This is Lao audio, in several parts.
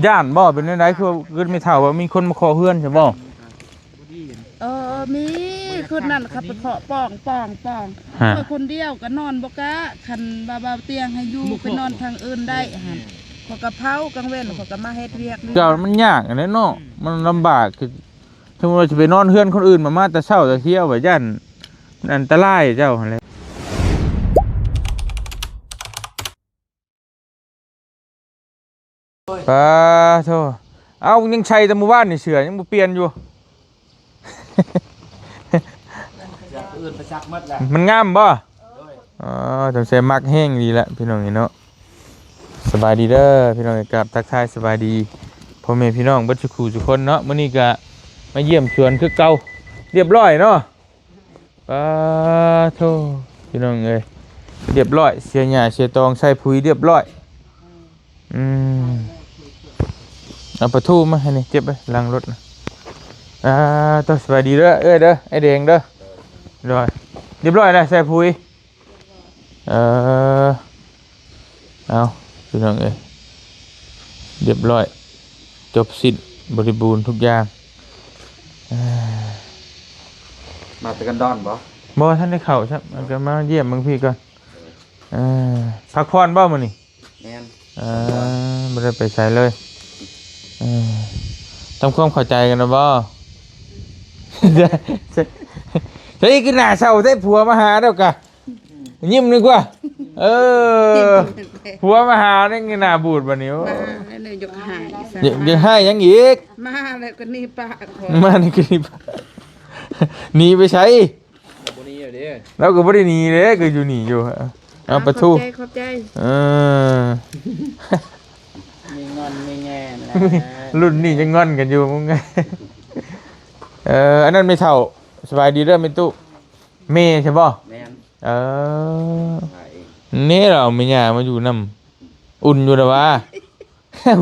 ຢ້ານບໍ່? ເປັນແນວໃດ? ຄືວ່າເກີດແມ່ເຖົ້າວ່າມີຄົນມາເຄາະເຮືອນໃຊ່ບໍ່? ເອີ ມີ. ຄືນນັ້ນເຂົາໄປເຄາະ ປອງ ປອງ ປອງ. ຮະ ຂ້ອຍຄົນດຽວກໍນອນບໍ່ກະ. ຄັນວ່າບ່າວຕຽງໃຫ້ຢູ່ ໄປນອນທາງອື່ນໄດ້ຫັ້ນ ຂ້ອຍກໍເຝົ້າກາງເວັນ ຂ້ອຍກໍມາເຮັດວຽກນີ້. ເຈົ້າ ມັນຍາກຫັ້ນແຫຼະເນາະ ມັນລຳບາກ. ຄື ສົມມຸດວ່າຊິໄປນອນເຮືອນຄົນອື່ນ ມາ ມາແຕ່ເຊົ້າແຕ່ຊຽວ ວ່າຢ້ານມັນອັນຕະລາຍເຈົ້າຫັ້ນແຫຼະ. ປາໂທ ເອົ້າ ຍັງໃສ່ແຕ່ມື້ວານນີ້ ເສື້ອຍັງບໍ່ປ່ຽນຢູ່. ເສື້ອຜູ້ອື່ນໄປຊັກໝົດແລ້ວ. ມັນງາມບໍ່? ໂດຍ. ອໍ ຕ້ອງໃສ່ມັກແຮງດີລະ ພີ່ນ້ອງເອີຍເນາະ. ສະບາຍດີເດີພີ່ນ້ອງເອີຍ ກາບທັກທາຍສະບາຍດີພໍ່ແມ່ພີ່ນ້ອງເບິດສູ່ຄູ່ສູ່ຄົນເນາະ. ມື້ນີ້ກະມາຢ້ຽມສວນຄືເກົ່າ ລຽບລ້ອຍເນາະ. ປາໂທ ພີ່ນ້ອງເອີຍ ລຽບລ້ອຍ ເສຍຫຍ້າເສຍຕອງ ໃສ່ປຸ໋ຍລຽບລ້ອຍ. ອືມ ເອົາປາທູມາໃຫ້ນີ້ ເກັບໄວ້ຫຼັງລົດນະ. ອ່າ ໂຕ ສະບາຍດີເດີເອື້ອຍເດີ ອ້າຍແດງເດີ. ໂດຍ ລຽບລ້ອຍແລ້ວ ໃສ່ປຸ໋ຍ. ເອີ ເອົາ ພີ່ນ້ອງເອີຍ ລຽບລ້ອຍ ຈົບສິ້ນ ບໍລິບູນທຸກຢ່າງ. ມາແຕ່ກັນດອນບໍ່? ບໍ່ທັນໄດ້ເຂົ້າຊ້ຳ ມັນກໍມາຢ້ຽມເບິ່ງພີ້ກ່ອນ. ເອີ ພັກຜ່ອນບໍ່ມື້ນີ້? ແມ່ນ. ເອີ ບໍ່ໄດ້ໄປໃສເລີຍ. ເອີ ທຳຄວາມເຂົ້າໃຈກັນແລ້ວບໍ່? ໃສຄືໜ້າເສົ້າແທ້ ຜົວມາຫາແລ້ວກະ ຍິ້ມດີກວ່າ. ເອີ ຜົວມາຫານີ້ໜ້າບູດບັດນີ້. ໂອ້ ມາແລ້ວຍັງຢາກຮ້າຍຊະ. ຢາກ ຢາກຮ້າຍຫຍັງອີກ? ມາແລ້ວກໍໜີປາກ. ມານີ້ກໍໜີປາກ ໜີໄປໃສ? ບໍ່ໜີແລ້ວເດ້. ລາວກໍບໍ່ໄດ້ໜີເດ້ ກໍຢູ່ນີ້ຢູ່. ເອົາ ອ່າ ປາທູ ຂອບໃຈ ຂອບໃຈ. ເອີ ມີງອນມີແງນແຫຼະ ລຸ້ນນີ້ຍັງງອນກັນຢູ່. ເອີ ອັນນັ້ນແມ່ເຖົ້າ. ສະບາຍດີເດີແມ່ຕູ້. ແມ່ໃຊ່ບໍ່? ແມ່ນ. ເອີ ມາເອງ. ນີ້ລາວເອົາແມ່ຍ່າມາຢູ່ນຳ ອຸ່ນຢູ່ລະຫວາ. ຫົວ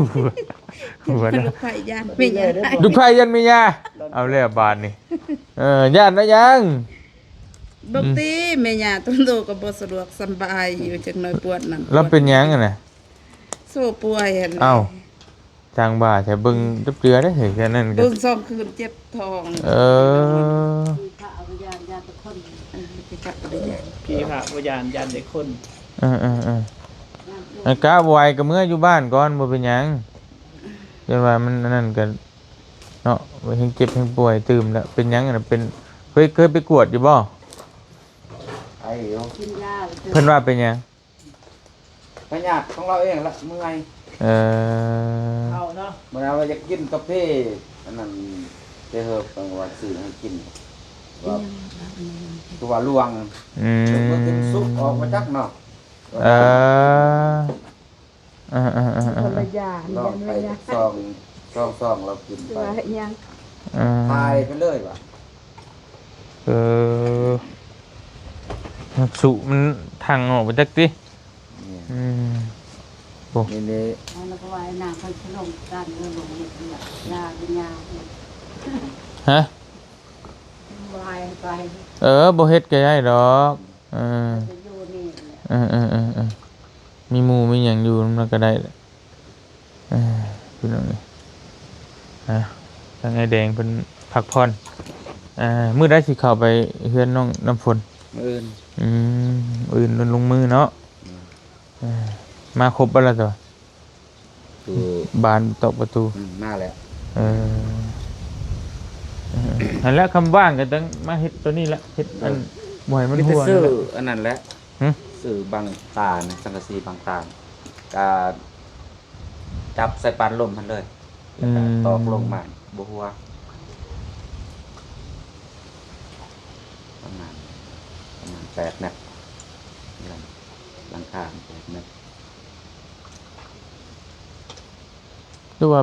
ຫົວ ລູກໃພ້ຢ້ານແມ່ຍ່າ ລູກໃພ້ຢ້ານແມ່ຍ່າ. ເອົາແລ້ວບາດນີ້ ເອີ ຢ້ານລະຫຍັງ? ເບິ່ງຕິ ອືມ ແມ່ຍ່າຕົນໂຕກໍບໍ່ສະດວກສະບາຍຢູ່ ຈັກໜ້ອຍປວດນັ້ນ ລາວເປັນຫຍັງຫັ້ນນະ? ໂຊປ່ວຍຫັ້ນ. ເອົ້າ ຈັ່ງວ່າແທ້ ເບິ່ງເດືອເດ້ເຮີ້ຍ ແຄ່ນັ້ນກໍ ເບິ່ງສອງຄືນເຈັບທ້ອງ. ເອີ ຜີພະບໍ່ຢ້ານ ຢ້ານແຕ່ຄົນ. ເອີ ຜີພະບໍ່ຢ້ານ ຜີພະບໍ່ຢ້ານ ຢ້ານແຕ່ຄົນ. ເອີໆໆ ອັນກະບໍ່ໄຫວກໍເມືອຢູ່ບ້ານກ່ອນ ບໍ່ເປັນຫຍັງ. ຢ້ານວ່າມັນອັນນັ້ນກໍເນາະ ແຮງເຈັບແຮງປ່ວຍຕື່ມແລ້ວ. ເປັນຫຍັງຫັ້ນນະ? ເປັນ ເຄີຍ ເຄີຍໄປກວດຢູ່ບໍ່? ໄປຢູ່. ເພິ່ນວ່າເປັນຫຍັງ? ພະຍາດຂອງລາວເອງລະ ເມື່ອຍ. ເອີ ເອົາເນາະ ມື້ນັ້ນວ່າຢາກກິນກາເຟ ອັນນັ້ນ ເຈເຮີບວ່າຊື້ໃຫ້ກິນ ວ່າ ຄືວ່າລວງ. ອືມ ເມື່ອກິນສຸກອອກມາຈັກເນາະ. ເອີ ເອີໆໆໆ ຄົນລະຢ່າງ ລອງໄປຈັກຊອງ ຊອງ ຊອງ ລາວກິນໄປ ວ່າຫຍັງ? ເອີ ຖ່າຍໄປເລີຍວ່າ. ເອີ ມັນສຸ ມັນທັງອອກໄປຈັກຕິ. ອືມ ໂອ້ ນີ້ໆ ແລ້ວກໍວ່າໃຫ້ນາງເພິ່ນຊິລົງກັນ ເອີ ລົງເຮັດວຽກ ຢ່າເປັນຫຍັງ. ຮະ? ບໍ່ໃຫ້ໄປ. ເອີ ບໍ່ເຮັດກໍໄດ້ດອກ. ເອີ ໄປຢູ່ນີ້ແຫຼະ. ເອີໆໆໆ ມີໝູ່ມີຫຍັງຢູ່ນຳກໍໄດ້ແຫຼະ. ເອີ ພີ່ນ້ອງເອີຍ ອ່າ ທາງອ້າຍແດງເພິ່ນພັກຜ່ອນ. ອ່າ ມື້ໃດຊິເຂົ້າໄປເຮືອນນ້ອງນ້ຳຝົນ? ມື້ອື່ນ. ອືມ ມື້ອື່ນລົງມືເນາະ. ອືມ ເອີ ມາຄົບບໍ່ລະຕົວະ? ບານຕອກປະຕູ. ອືມ ມາແລ້ວ. ເອີ ເອີ ຫັ້ນແຫຼະ ຄຳວ່າງກໍຕ້ອງມາເຮັດໂຕນີ້ແຫຼະ ເຮັດອັນ ເອີ ບໍ່ໃຫ້ມັນຮົ່ວ. ມີແຕ່ຊື້ອັນນັ້ນແຫຼະ. ຫື? ຊື້ບັງຕານ ສັງກະສີບັງຕານ ກະ ຈັບໃສ່ປານລົມຫັ້ນເລີຍ ແລ້ວກໍ ອືມ ຕອກລົງມາ ບໍ່ຮົ່ວ. ປະມານ ປະມານແປດແມັດ ຫຼັງ ຫຼັງຄາແປດແມັດ. ຫຼືວ່າ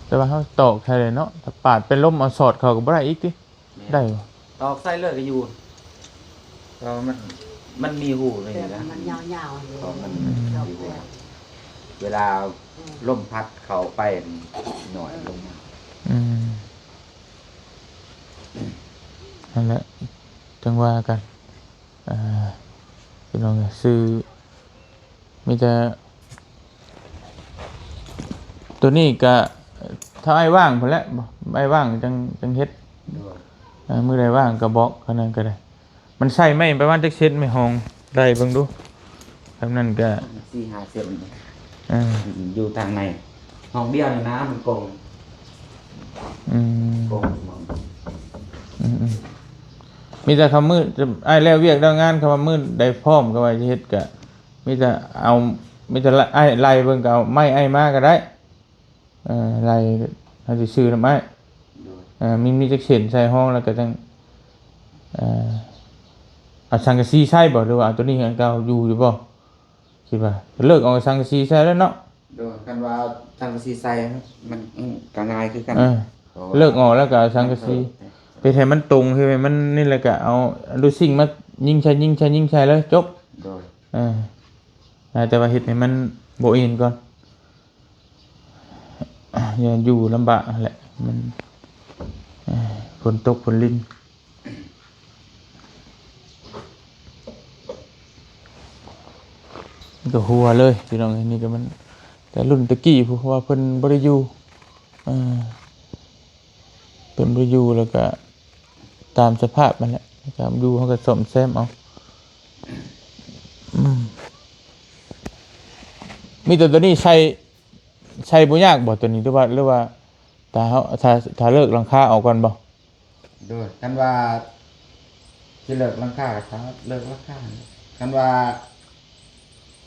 ແຕ່ວ່າເຮົາຕອກໃສ່ເລີຍເນາະ ຖ້າປາດໄປລົມເອົາສອດເຂົ້າກໍບໍ່ໄດ້ອີກຕິ. ແມ່ນ. ໄດ້ບໍ່? ຕອກໃສ່ເລີຍກໍຢູ່ ເພາະວ່າມັນ ມັນມີຮູນີ້ນະ ແຕ່ມັນຍາວໆ ເພາະມັນ ອືມ ມີຮູ ເວລາ ອືມ ລົມພັດເຂົ້າໄປໜ້ອຍລົງມາ. ອືມ ຫັ້ນແຫຼະ ຈັ່ງວ່າກັນ. ອ່າ ພີ່ນ້ອງເອີຍ ຊື້ ມີແຕ່ ມີ ຕົວນີ້ກະ ຖ້າອ້າຍວ່າງພຸ້ນແຫຼະ ອ້າຍວ່າງຈັ່ງ ຈັ່ງເຮັດ. ໂດຍ ເອີ ມື້ໃດວ່າງກະບອກ ອັນນັ້ນກະໄດ້. ມັນໃຊ້ໄມ້ປະມານຈັກເຊັນ ແມ່ຮອງ ໄລ່ເບິ່ງດູ. ສ່ຳນັ້ນກະ ສີ່ຫ້າເຊັນ ເອີ ຢູ່ທາງໃນ ຫ້ອງດຽວນີ້ນະ ມັນກົງ. ອືມ ກົງ ອືມໆ ມີແຕ່ຄຳມື້ ອ້າຍແລ້ວວຽກແລ້ວງານ ຄຳວ່າມື້ໃດພ້ອມກະວ່າຊິເຮັດ ກະມີແຕ່ເອົາ ມີແຕ່ອ້າຍໄລ່ເບິ່ງ ກະເອົາໄມ້ອ້າຍມາກະໄດ້. ເອີ ໄລ່ ເຮົາຊິຊື້ນຳອ້າຍ. ໂດຍ ເອີ ມີ ມີຈັກເສັ້ນໃສ່ຮອງ ແລ້ວກໍຈັ່ງ ເອີ ເອົາສັງກະສີໃສ່ບໍ່ ຫຼືວ່າເອົາຕົວນີ້ອັນເກົ່າຢູ່ ຢູ່ບໍ່? ຄິດວ່າເລີກເອົາສັງກະສີໃສ່ແລ້ວເນາະ. ໂດຍ ຄັນວ່າເອົາສັງກະສີໃສ່ ມັນ ມັນກໍງ່າຍຄືກັນ. ເອີ ເລີກອອກແລ້ວກໍເອົາສັງກະສີ ເຮັດໃຫ້ມັນຕົງ ເຮັດໃຫ້ມັນນີ້ ແລ້ວກໍເອົາລູກຊິງມາຍິງໃສ່ ຍິງໃສ່ ຍິງໃສ່ເລີຍ ຈົບ. ໂດຍ ເອີ ແຕ່ວ່າເຮັດໃຫ້ມັນບໍ່ເອັນກ່ອນ. ຢ້ານຢູ່ລຳບາກຫັ້ນແຫຼະ ມັນ ເອີ ຝົນຕົກຝົນລິນ ມັນກໍຮົ່ວເລີຍພີ່ນ້ອງເອີຍ. ນີ້ກໍມັນແຕ່ລຸ້ນແຕ່ກີ້ພຸ້ນ ເພາະວ່າເພິ່ນບໍ່ໄດ້ຢູ່ ເອີ ເພິ່ນບໍ່ໄດ້ຢູ່ ແລ້ວກໍຕາມສະພາບຫັ້ນແຫຼະ ຕາມຢູ່ເຮົາກໍສ້ອມແຊມເອົາ. ອືມ ມີແຕ່ຕົວນີ້ໃສ່ ໃສ່ບໍ່ຍາກບໍ່ຕົວນີ້ ຫຼືວ່າ ຫຼືວ່າຖ້າເຮົາ ຖ້າ ຖ້າເລີກຫຼັງຄາອອກກ່ອນບໍ່? ໂດຍ ຄັນວ່າຊິເລີກຫຼັງຄາກໍຖ້າເລີກຫຼັງຄາ ຄັນວ່າ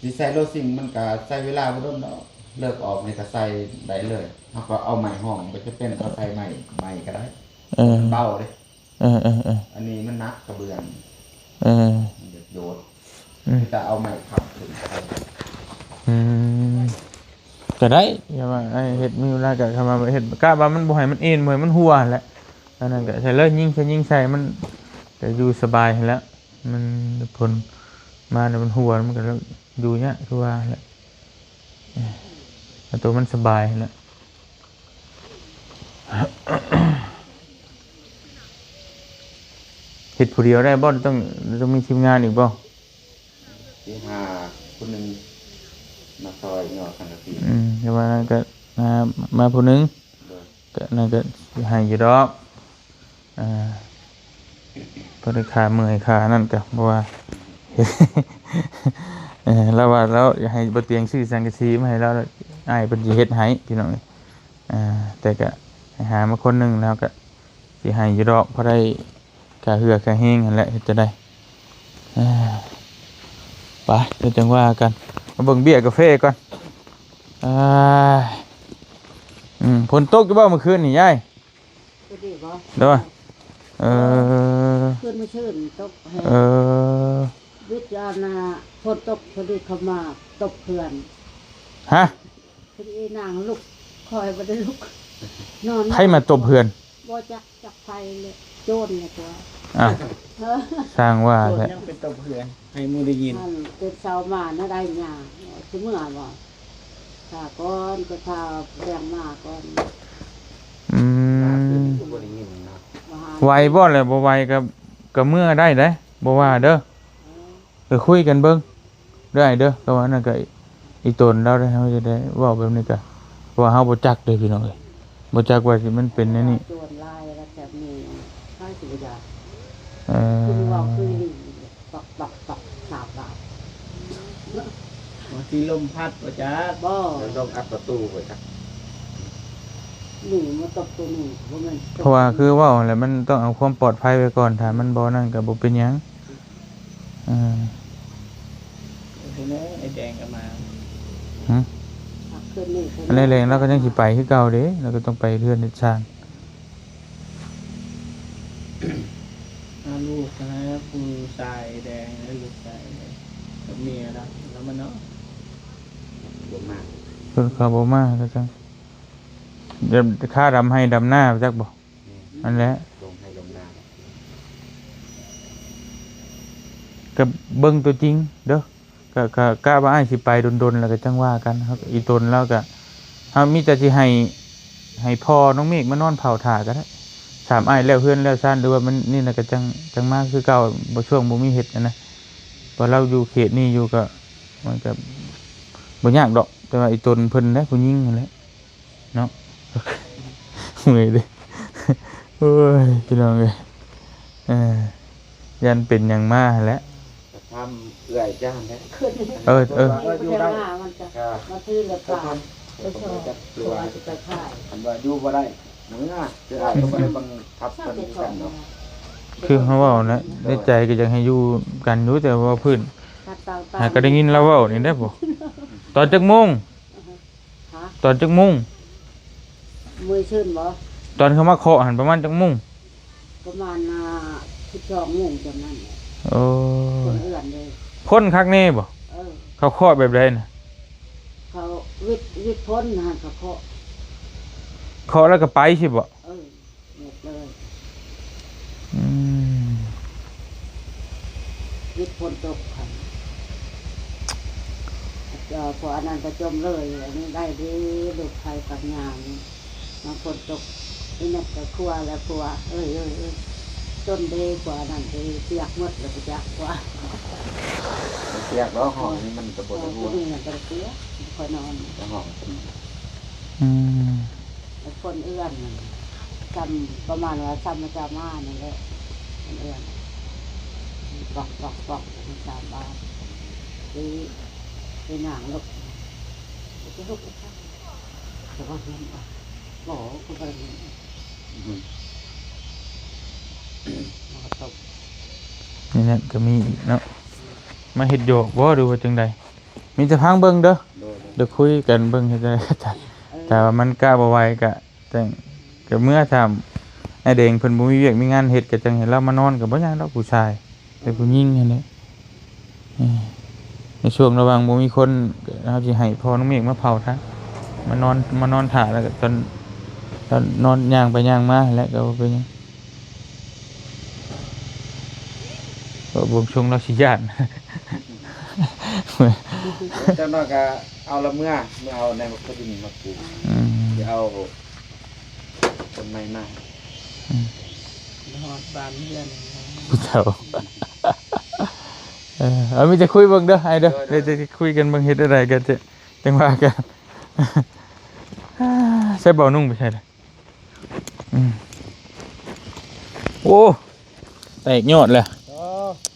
ຊິໃສ່ໂລຊິງ ມັນກໍໃຊ້ເວລາບໍ່ດົນດອກ ເລີກອອກນີ້ກໍໃສ່ໄດ້ເລີຍ. ເຮົາກໍເອົາໄມ້ຮອງ ບໍ່ຈຳເປັນເອົາໃສ່ໄມ້ໃໝ່ກໍໄດ້. ເອີ ມັນເບົາເດ້. ເອີໆໆ ອັນນີ້ມັນໜັກກະເບື້ອງ ເອີ ມັນຢາກໂຍດ ອືມ ມີແຕ່ເອົາໄມ້ຄ້ຳຂຶ້ນ. ອືມ ກໍໄດ້ ຢ່າວ່າ ເຮັດມີເວລາກໍ ຄັນວ່າເຮັດ ກະວ່າມັນບໍ່ໃຫ້ມັນເອັນ ບໍ່ໃຫ້ມັນຮົ່ວຫັ້ນແຫຼະ. ອັນນັ້ນກໍໃສ່ເລີຍ ຍິງໃສ່ ຍິງໃສ່ ມັນກໍຢູ່ສະບາຍຫັ້ນແຫຼະ. ມັນພົນມາແລ້ວມັນຮົ່ວ ມັນກໍຢູ່ຍາກຄືວ່າແຫຼະ ເອີ ແຕ່ໂຕມັນສະບາຍຫັ້ນແຫຼະ. ເຮັດຜູ້ດຽວໄດ້ບໍ່? ຕ້ອງ ຕ້ອງມີທີມງານອີກບໍ່? ຊິຫາຄົນໜຶ່ງມາຊ່ອຍຍໍສັງກະສີ. ອືມ ແຕ່ວ່ານັ້ນກໍຫາມາຜູ້ໜຶ່ງ. ໂດຍ ກໍນັ້ນກໍໃຫ້ຢູ່ດອກ ອ່າ ບໍ່ໄດ້ຄ່າເມື່ອຍຄ່ານັ້ນກໍບໍ່ວ່າ. ເອີ ລາວວ່າລາວຢາກໃຫ້ບໍ່ຕຽງຊື້ສັງກະສີມາໃຫ້ລາວ ອ້າຍເພິ່ນຊິເຮັດໃຫ້ພີ່ນ້ອງເອີຍ. ອ່າ ແຕ່ກະໃຫ້ຫາມາຄົນໜຶ່ງແລ້ວກະຊິໃຫ້ຢູ່ດອກ ພໍໄດ້ຄ່າເຫື່ອຄ່າແຮງຫັ້ນແຫຼະ ເຮັດຈັ່ງໃດ. ອ່າ ໄປ ດຽວຈັ່ງວ່າກັນ ມາເບິ່ງເບ້ຍກາເຟກ່ອນ. ອ່າ ອືມ ຝົນຕົກຢູ່ບໍ່ມື້ຄືນນີ້ຍາຍ? ໂດຍ ເອີ ຄືນມື້ຊື່ນຕົກແຮງ ເອີ ວິດອັນນ່າ ຝົນຕົກພໍດີເຂົ້າມາຕົບເຮືອນ. ຮະ? ພໍດີນາງລຸກ ຂ້ອຍບໍ່ໄດ້ລຸກ ນອນ ໃຜມາຕົບເຮືອນ? ບໍ່ຈັກ ຈັກໃຜເລີຍ ໂຈນນີ້ຕົວະ. ອ້າວ ເອີ ຊ່າງວ່າແທ້ ໂຈນຍັງໄປຕົບເຮືອນ ໃຫ້ໝູ່ໄດ້ຍິນ. ຫັ້ນ ຕື່ນເຊົ້າມານະໄດ້ຫຍັງ ຊິເມືອບໍ່? ຖ້າກ່ອນ ກໍຖ້າແລງມາກ່ອນ. ອືມ ບໍ່ໄດ້ຍິນນະ ວ່າ ໄຫວບໍ່ແຫຼະ ບໍ່ໄຫວກໍ ກໍເມືອໄດ້ເດ້ ບໍ່ວ່າເດີ. ເອີ ໄປຄຸຍກັນເບິ່ງເດີອ້າຍເດີ. ກໍວ່ານັ້ນກໍອີ່ຕົນລາວເດ້ ເຮົາຈະໄດ້ເວົ້າແບບນີ້ກະ ເພາະວ່າເຮົາບໍ່ຈັກເດ້ພີ່ນ້ອງເອີຍ ບໍ່ຈັກວ່າຊິມັນເປັນແນວນີ້. ໂຈນຫຼາຍແລ້ວແບບນີ້ ໃຜຊິບໍ່ຢາກ? ເອີ ຄືເວົ້າຄືລີ ປັກໆໆ ສາບບາດ ບາງທີລົມພັດບໍ່ຈັກ ບໍ່ ມັນຕ້ອງອັດປະຕູບໍ່ຈັກ. ໜູມາຕົບຕົວນີ້ ບໍ່ແມ່ນຕົບ ເພາະວ່າຄືເວົ້າຫັ້ນແຫຼະ ມັນຕ້ອງເອົາຄວາມປອດໄພໄວ້ກ່ອນ ຖ້າມັນບໍ່ນັ້ນກໍບໍ່ເປັນຫຍັງ. ອ່າ ເຫັນແລ້ວ ໄອ້ແດງກໍມາ. ຫຶ? ອັນແລງໆ ລາວກໍຍັງຊິໄປຄືເກົ່າເດ້ ລາວກໍຕ້ອງໄປເຮືອນເຮັດຊານ. ຫາລູກນະ ຜູ້ຊາຍແດງ ລູກຊາຍແດງ ກັບເມຍລາວ ລາວມາເນາະ ບໍ່ມາ ເພິ່ນກໍບໍ່ມາ ກໍຈັ່ງ ດຽວຄາດຳໄຮ່ດຳນາ ຈັກບໍ່? ແມ່ນ ນັ້ນແຫຼະ ລົງໄຮ່ລົງນາ ກໍເບິ່ງຕົວຈິງເດີ. ກະ ກະ ກະວ່າອ້າຍຊິໄປດົນໆ ແລ້ວກະຈັ່ງວ່າກັນ. ເຮົາ ອີ່ຕົນລາວກະ ເຮົາມີແຕ່ຊິໃຫ້ ໃຫ້ພໍ່ນ້ອງເມກມານອນເຝົ້າຖ້າກໍໄດ້ ສາມອ້າຍແລ້ວເຮືອນແລ້ວຊານ ຫຼືວ່າມັນນີ້ນະ ກະຈັ່ງ ຈັ່ງມາຄືເກົ່າ ບໍ່ ຊ່ວງບໍ່ມີເຮັດຫັ້ນນະ. ເພາະລາວຢູ່ເຂດນີ້ຢູ່ ກະ ມັນກະບໍ່ຍາກດອກ ແຕ່ວ່າອີ່ຕົນເພິ່ນແຫຼະ ຜູ້ຍິງຫັ້ນແຫຼະ. ເນາະ ເມື່ອຍເດ້. ໂອ້ຍ ພີ່ນ້ອງເອີຍ ເອີ ຢ້ານເປັນຫຍັງມາຫັ້ນແຫຼະ. ຖາມເອື້ອຍຈ້າແຫຼະ. ເອີ ເອີ ເອີ ຢູ່ໄດ້ ມັນກໍ ກໍ ມັນຖືເລີຍພາໄປຊ່ອຍ ຫຼືວ່າຊິໄປຂາຍ ຄັນວ່າຢູ່ບໍ່ໄດ້ ເມື່ອ ຄືອ້າຍກໍບໍ່ໄດ້ບັງຄັບເພິ່ນຄືກັນເນາະ. ຄືເຮົາເວົ້ານະ ໃນໃຈກໍຢາກໃຫ້ຢູ່ກັນຢູ່ ແຕ່ວ່າພື້ນ ຫາກໍໄດ້ຍິນລາວເວົ້ານີ້ແຫຼະ. ຕອນຈັກໂມງ? ຮະ? ຕອນຈັກໂມງ? ມື້ຊືນບໍ່? ຕອນເຂົາມາເຄາະຫັ້ນປະມານຈັກໂມງ? ປະມານ ອ່າ ສິບສອງໂມງຈັ່ງນັ້ນແຫຼະ. ໂອ້ ຄົນເຮືອນເດ້. ຄົນຄັກແນ່ບໍ່? ເອີ ເຂົາເຄາະແບບໃດນະ? ເຂົາວິດ ວິດຝົນຫັ້ນ ເຂົາເຄາະ ເຄາະແລ້ວກໍໄປຊີ້ບໍ່? ເອີ. ໝົດເລີຍ. ອືມ ວິດຝົນຕົກຫັ້ນ ເອີ ພວກອັນນັ້ນກໍຈົມເລີຍ. ອັນນີ້ໄດ້ເດ້ ລົດໄຟກັບຍານີ້ ມັນຝົນຕົກ ອີແມັດກໍຄົວແລ້ວ ຄົວ ເອີຍ ເອີຍ ເອີຍ ຕົ້ນເດ້ ຄົວອັນນັ້ນເດ້ ປຽກໝົດແລ້ວ ໄປຈັກຄົວ ປຽກແລ້ວ. ຫ້ອງນີ້ມັນກໍບໍ່ໄດ້ຫົວ ຫ້ອງນີ້ມັນບໍ່ໄດ້ເປຍ ບໍ່ຄ່ອຍນອນ ແຕ່ຫ້ອງ ອືມ ຄົນເອື້ອນນັ້ນ ຊ່ຳປະມານວ່າຊ່ຳມາຈາມານັ້ນແຫຼະ ຄົນເອື້ອນ ປອກໆໆ ສາມບາດ ໄປ ໄປຍ່າງລຸກ ໄປລຸກ ແຕ່ວ່າເຫັນບໍ່ ບໍ່ ບໍ່ໄດ້ເຫັນ ອືມ ບໍ່ຕົກ. ນີ້ແຫຼະ ກໍມີອີກເນາະ ມາເຮັດຫຍອກບໍ່ ຫຼືວ່າຈັ່ງໃດ? ມີແຕ່ຟັງເບິ່ງເດີ ໂດຍ ດຽວຄຸຍກັນເບິ່ງເຮັດຈັ່ງໃດ. ເອີ ຖ້າວ່າມັນກະບໍ່ໄຫວກະ ຈັ່ງ ກໍເມືອ ຖ້າອ້າຍແດງເພິ່ນບໍ່ມີວຽກມີງານເຮັດ ກໍຈັ່ງໃຫ້ລາວມານອນ ກໍບໍ່ຫຍັງດອກ ຜູ້ຊາຍ ແຕ່ຜູ້ຍິງຫັ້ນແຫຼະ. ເອີ ໃນຊ່ວງລະຫວ່າງບໍ່ມີຄົນ ເຮົາຊິໃຫ້ພໍ່ນ້ອງເມກມາເຝົ້າຖ້າ ມານອນ ມານອນຖ້າ ແລ້ວກໍຕອນ ຕອນນອນຍ່າງໄປຍ່າງມາຫັ້ນແຫຼະ ກໍບໍ່ເປັນຫຍັງ. ເອີ ເບິ່ງຊົງລາວຊິຢ້ານ ຈັກໜ້ອຍກໍເອົາລະເມືອ ເມືອເອົາໃນໝາກກະດິນມາປູກ ອືມ ຊິເອົາ ຕົ້ນໄມ້ມາ ອືມ ຮອດບ້ານເຮືອນ ຜູ້ເຖົ້າ. ເອີ ເອົາ ມີແຕ່ຄຸຍເບິ່ງເດີ ອ້າຍເດີ ໂດຍ ໂດຍ ດຽວຈະຄຸຍກັນເບິ່ງເຮັດແນວໃດກໍຈະ ຈັ່ງວ່າກັນ. ໃສ່ເບົານຸ່ງໄປໃສ່ລະ? ອືມ ໂອ້ ແຕກຍອດແລ້ວ ໂອ້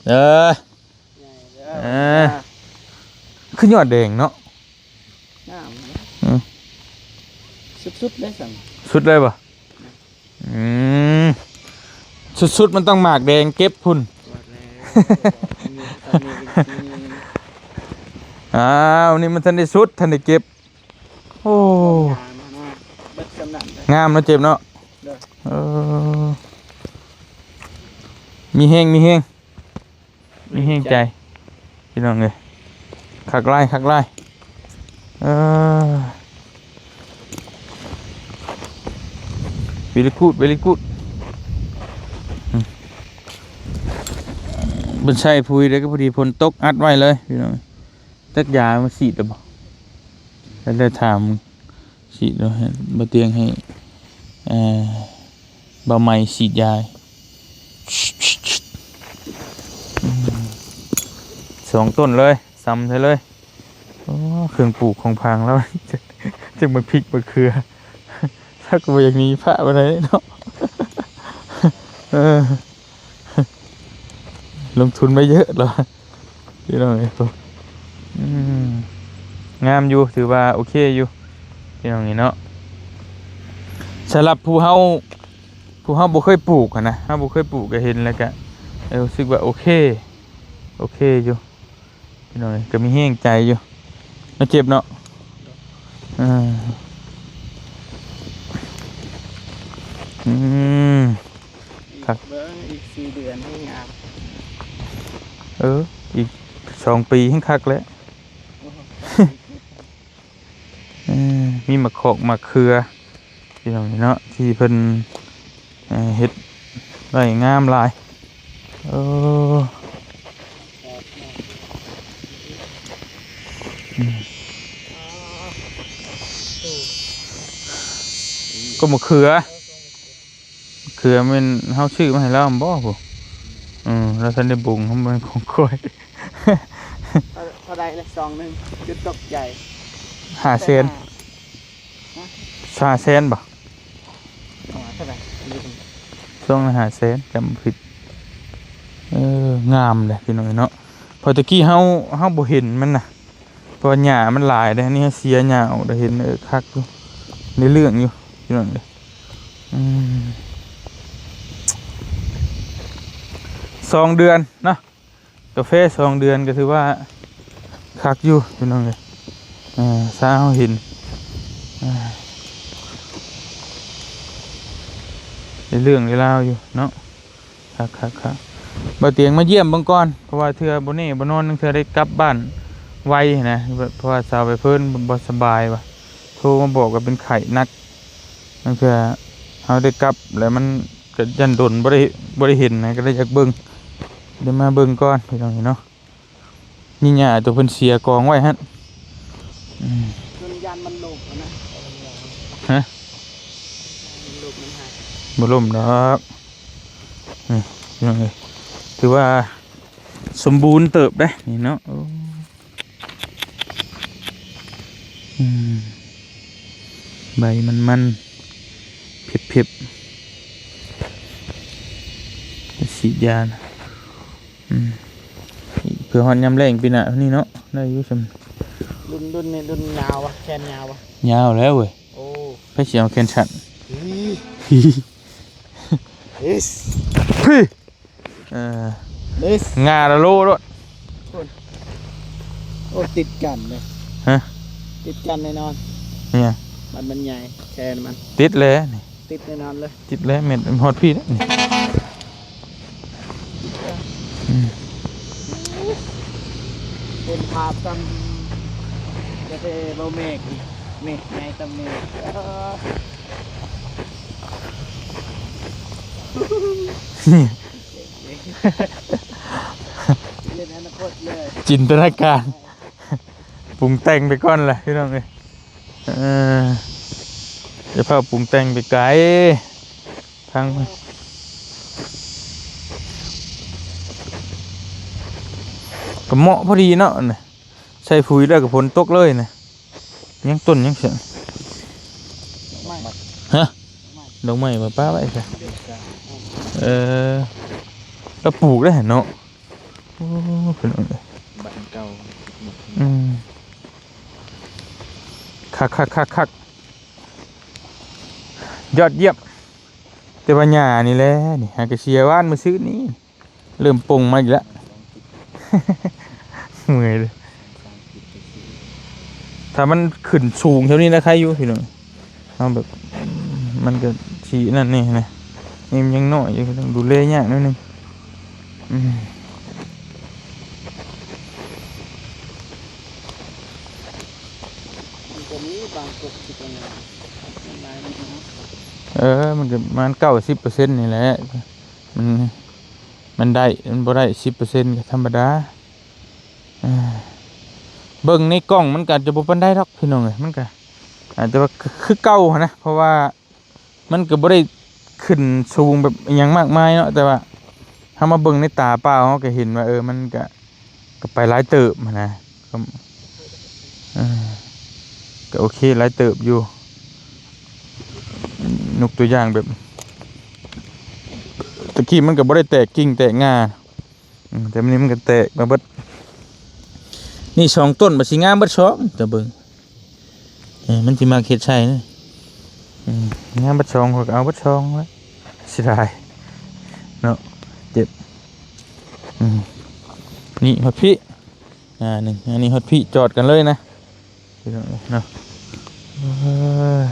ເອີ ໃຫຍ່ເດີ ເອີ ຄືຍອດແດງເນາະ ງາມເນາະ ອືມ ສຸດໆເລີຍຊັ້ນ ສຸດເລີຍບໍ່? ອືມ ສຸດໆ ມັນຕ້ອງໝາກແດງເກັບພຸ້ນ ວ່າແລ້ວ ອັນນີ້ມັນທັນໄດ້ສຸດ ທັນໄດ້ເກັບ. ໂອ້ ງາມເນາະ ເບິດສ່ຳນັ້ນເລີຍ ງາມເນາະ ເຈັບເນາະ ໂດຍ ເອີ ມີແຮງ ມີແຮງ ມີແຮງໃຈ ພີ່ນ້ອງເອີຍ ຄັກຫຼາຍ ຄັກຫຼາຍ ເອີ very good very good. ອືມ ເພິ່ນໃສ່ປຸ໋ຍແລ້ວກໍພໍດີຝົນຕົກອັດໄວ້ເລີຍ ພີ່ນ້ອງ. ຈັກຢາມາສີດແລ້ວບໍ່? ແລ້ວໄດ້ຖາມສີດແລ້ວ ໃຫ້ບ່າວຕຽງໃຫ້ ເອີ ບ່າວໃໝ່ສີດຢາ ອືມ ສອງຕົ້ນເລີຍ ຊຳໃສ່ເລີຍ. ໂອ້ ເຄື່ອງປູກຂອງພາງລາວ ຈັກໝາກພິກໝາກເຂືອ ລາວກໍບໍ່ຢາກໜີພະປານໃດເນາະ ເອີ. ລົງທຶນໄປເຍອະແລ້ວ ພີ່ນ້ອງເອີຍ. ອືມ ງາມຢູ່ ຖືວ່າໂອເຄຢູ່ ພີ່ນ້ອງເອີຍເນາະ. ສຳລັບຜູ້ເຮົາ ຜູ້ເຮົາບໍ່ເຄີຍປູກຫັ້ນນະ ເຮົາບໍ່ເຄີຍປູກ ກໍເຫັນແລ້ວກໍ ເອີ ຮູ້ສຶກວ່າໂອເຄ ໂອເຄຢູ່. ພີ່ນ້ອງເອີຍ ກໍມີແຮງໃຈຢູ່ເນາະ ເຈັບເນາະ ເອີ ອືມ ຄັກ ເບິ່ງອີກສີ່ເດືອນໃຫ້ງາມ ເອີ ອີກສອງປີແຮງຄັກແຫຼະ ໂອ້ໂຫ ເອີ ມີໝາກຂອກໝາກເຂືອ ພີ່ນ້ອງເນາະ ທີ່ເພິ່ນ ເອີ ເຮັດໄວ້ງາມຫຼາຍ ເອີ ອືມ ກໍໝາກເຂືອ ເຂືອແມ່ນເຮົາຊື້ມາໃຫ້ລາວບໍ່ພຸ້ນ ເອີ ລາວທັນໄດ້ປຸງ ມັນຂອງຂ້ອຍ ເທົ່າ ເທົ່າໃດລະ ສອງໜຶ່ງ ຈຸດຕົກໃຈ ຫ້າແສນ ຮະ ສ ຫ້າແສນບໍ່? ປະມານເທົ່າໃດ? ຊ່ວງລະຫ້າແສນ ຈຳບໍ່ຜິດ. ເອີ ງາມເດ້ພີ່ນ້ອງເອີຍເນາະ ເພາະແຕ່ກີ້ເຮົາ ເຮົາບໍ່ເຫັນມັນນະ ເພາະວ່າຫຍ້າມັນຫຼາຍເດ້. ອັນນີ້ເຮົາເສຍຫຍ້າອອກໄດ້ ເຫັນ ເອີ ຄັກຢູ່ ໄດ້ເລື່ອງຢູ່ພີ່ນ້ອງເອີຍ. ອືມ ສອງເດືອນເນາະ ກາແຟສອງເດືອນກໍຖືວ່າຄັກຢູ່ພີ່ນ້ອງເອີຍ. ເອີ ຊາວເຮົາເຫັນ ເອີ ໄດ້ເລື່ອງໄດ້ລາວຢູ່ເນາະ. ຄັກໆໆ ບ່າວຕຽງມາຢ້ຽມເບິ່ງກ່ອນ ເພາະວ່າເທື່ອບໍ່ແນ່ບໍ່ນອນ ລາງເທື່ອໄດ້ກັບບ້ານໄວນະ ເພາະວ່າສາວໃບເຟີນບໍ່ສະບາຍວ່າ ໂທມາບອກວ່າເປັນໄຂ້ໜັກ. ລາງເທື່ອເຮົາໄດ້ກັບແລ້ວມັນກໍຢ້ານດົນ ບໍ່ໄດ້ ບໍ່ໄດ້ເຫັນນະ ກໍເລີຍຢາກເບິ່ງ ໄດ້ມາເບິ່ງກ່ອນພີ່ນ້ອງເນາະ. ນີ້ຫຍ້າຕົວເພິ່ນເສຍກອງໄວ້ຫັ້ນ. ອືມ ເພິ່ນຢ້ານມັນລົ້ມນະ. ຮະ? ມັນລົ້ມມັນຫັກ. ບໍ່ລົ້ມດອກ. ນີ້ພີ່ນ້ອງເອີຍ ຖືວ່າສົມບູນເຕີບເດ້ນີ້ເນາະ. ໂອ້ ອືມ ໃບມັນໆ ເພັບໆ ສີດຢານະ. ອືມ ເພື່ອຮອດຍາມແລ້ງປີໜ້ານີ້ເນາະ ໄດ້ຢູ່ຊ່ຳ. ລຸ້ນ ລຸ້ນນີ້ລຸ້ນຍາວວະ ແຂນຍາວວະ? ຍາວແລ້ວເວີຍ. ໂອ້ ໃຜຊິເອົາແຂນສັ້ນ? ອີ ເອີ ເອີ ງາລະໂລໂລດ. ໂອ້ ຕິດກັນເລີຍ. ຮະ? ຕິດກັນແນ່ນອນ. ນີ້ ມັນ ມັນໃຫຍ່ ແຂນມັນ ຕິດແລ້ວນີ້. ຕິດແນ່ນອນເລີຍ. ຕິດແລ້ວ ແມ່ນຮອດພີ້ແລ້ວນີ້. ອືມ ເປັນພາບຕຳ ກະເທບໍ່ເມກອີກ ເມກໃຫຍ່ຕຳເມກ. ເອີ ເປັນອະນາຄົດເລີຍ. ຈິນຕະນາການ ປຸງແຕ່ງໄປກ່ອນແຫຼະພີ່ນ້ອງເອີຍ. ເອີ ຢ່າພາວປຸງແຕ່ງໄປໄກ ທາງກໍເໝາະພໍດີເນາະ ໃສ່ຝຸ່ນແລ້ວກໍຝົນຕົກເລີຍນະ. ຍັງຕົ້ນຍັງເສຍ. ດອກໄມ້ ຮະ? ດອກໄມ້ ດອກໄມ້ ມາປະໄວ້ຊະ. ເອີ ລາວປູກໄດ້ຫັ້ນເນາະ. ໂອ້ ພີ່ນ້ອງເອີຍ ບ້ານເກົ່າ. ອືມ ຄັກໆໆໆ ຍອດຢ້ຽມ. ແຕ່ວ່າຫຍ້ານີ້ແຫຼະ ນີ້ຫາກະເສຍວານມື້ຊືນນີ້ ເລີ່ມປົ່ງມາອີກແລ້ວ. ເມື່ອຍເລີຍ. ຖ້າມັນຂຶ້ນສູງແຖວນີ້ນະ ໄຄຢູ່ພີ່ນ້ອງ. ເຮົາແບບ ມັນກໍຊິນັ້ນແດ່ນະ ນີ້ມັນຍັງນ້ອຍຢູ່ ຕ້ອງດູແລຍາກໜ້ອຍໜຶ່ງ. ອືມ ມັນກໍມີບາງກົກທີ່ເປັນ ເອີ ມັນກໍປະມານເກົ້າສິບເປີເຊັນນີ້ແຫຼະ ມັນ ມັນໄດ້ ມັນບໍ່ໄດ້ສິບເປີເຊັນກໍທຳມະດາ. ເອີ ເບິ່ງໃນກ້ອງມັນກໍອາດຈະບໍ່ປານໃດດອກພີ່ນ້ອງເອີຍ ມັນກໍອາດຈະວ່າຄື ຄືເກົ່າຫັ້ນນະ ເພາະວ່າມັນກໍບໍ່ໄດ້ຂຶ້ນສູງແບບອີ່ຫຍັງມາກມາຍເນາະ ແຕ່ວ່າເຮົາມາເບິ່ງໃນຕາເປົ່າເຮົາກໍເຫັນວ່າ ເອີ ມັນກໍ ກໍໄປຫຼາຍເຕີບຫັ້ນນະ. ກໍ ເອີ ກໍໂອເຄຫຼາຍເຕີບຢູ່. ຍົກຕົວຢ່າງແບບ ຕະກີ້ມັນກໍບໍ່ໄດ້ແຕກກິ່ງແຕກງ່າ ອືມ ແຕ່ມື້ນີ້ມັນກໍແຕກມາເບິດ. ນີ້ສອງຕົ້ນ ບັດຊິງາມເບິດສອງ ຕາເບິ່ງ. ເອີ ມັນຊິມັກເຮັດໃສ່ນະ. ອືມ ງາມເບິດສອງ ຂ້ອຍກໍເອົາເບິດສອງແຫຼະ ເສຍດາຍເນາະ ເຈັບ. ອືມ ນີ້ຮອດພີ້ ອ່າ ໜຶ່ງ ອັນນີ້ຮອດພີ້ ຈອດກັນເລີຍນະ ພີ່ນ້ອງເນາະ. ໂອ້ຍ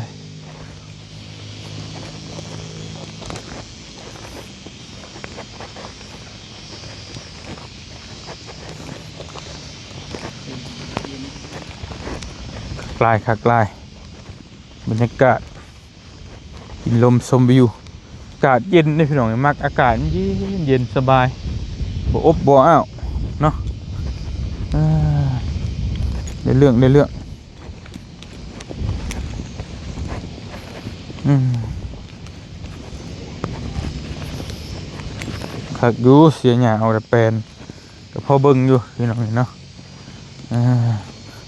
ຄັກຫຼາຍ ຄັກຫຼາຍ ບັນຍາກາດ ກິນລົມຊົມວິວ ອາກາດເຢັນເດ້ພີ່ນ້ອງ ມັກອາກາດເຢັນໆ ສະບາຍ ບໍ່ອົບບໍ່ອ້າວເນາະ. ເອີ ໄດ້ເລື່ອງ ໄດ້ເລື່ອງ. ອືມ ຄັກຢູ່ ເສຍຫຍ້າອອກແລ້ວແປນ ກໍພໍເບິ່ງຢູ່ພີ່ນ້ອງເນາະ. ເອີ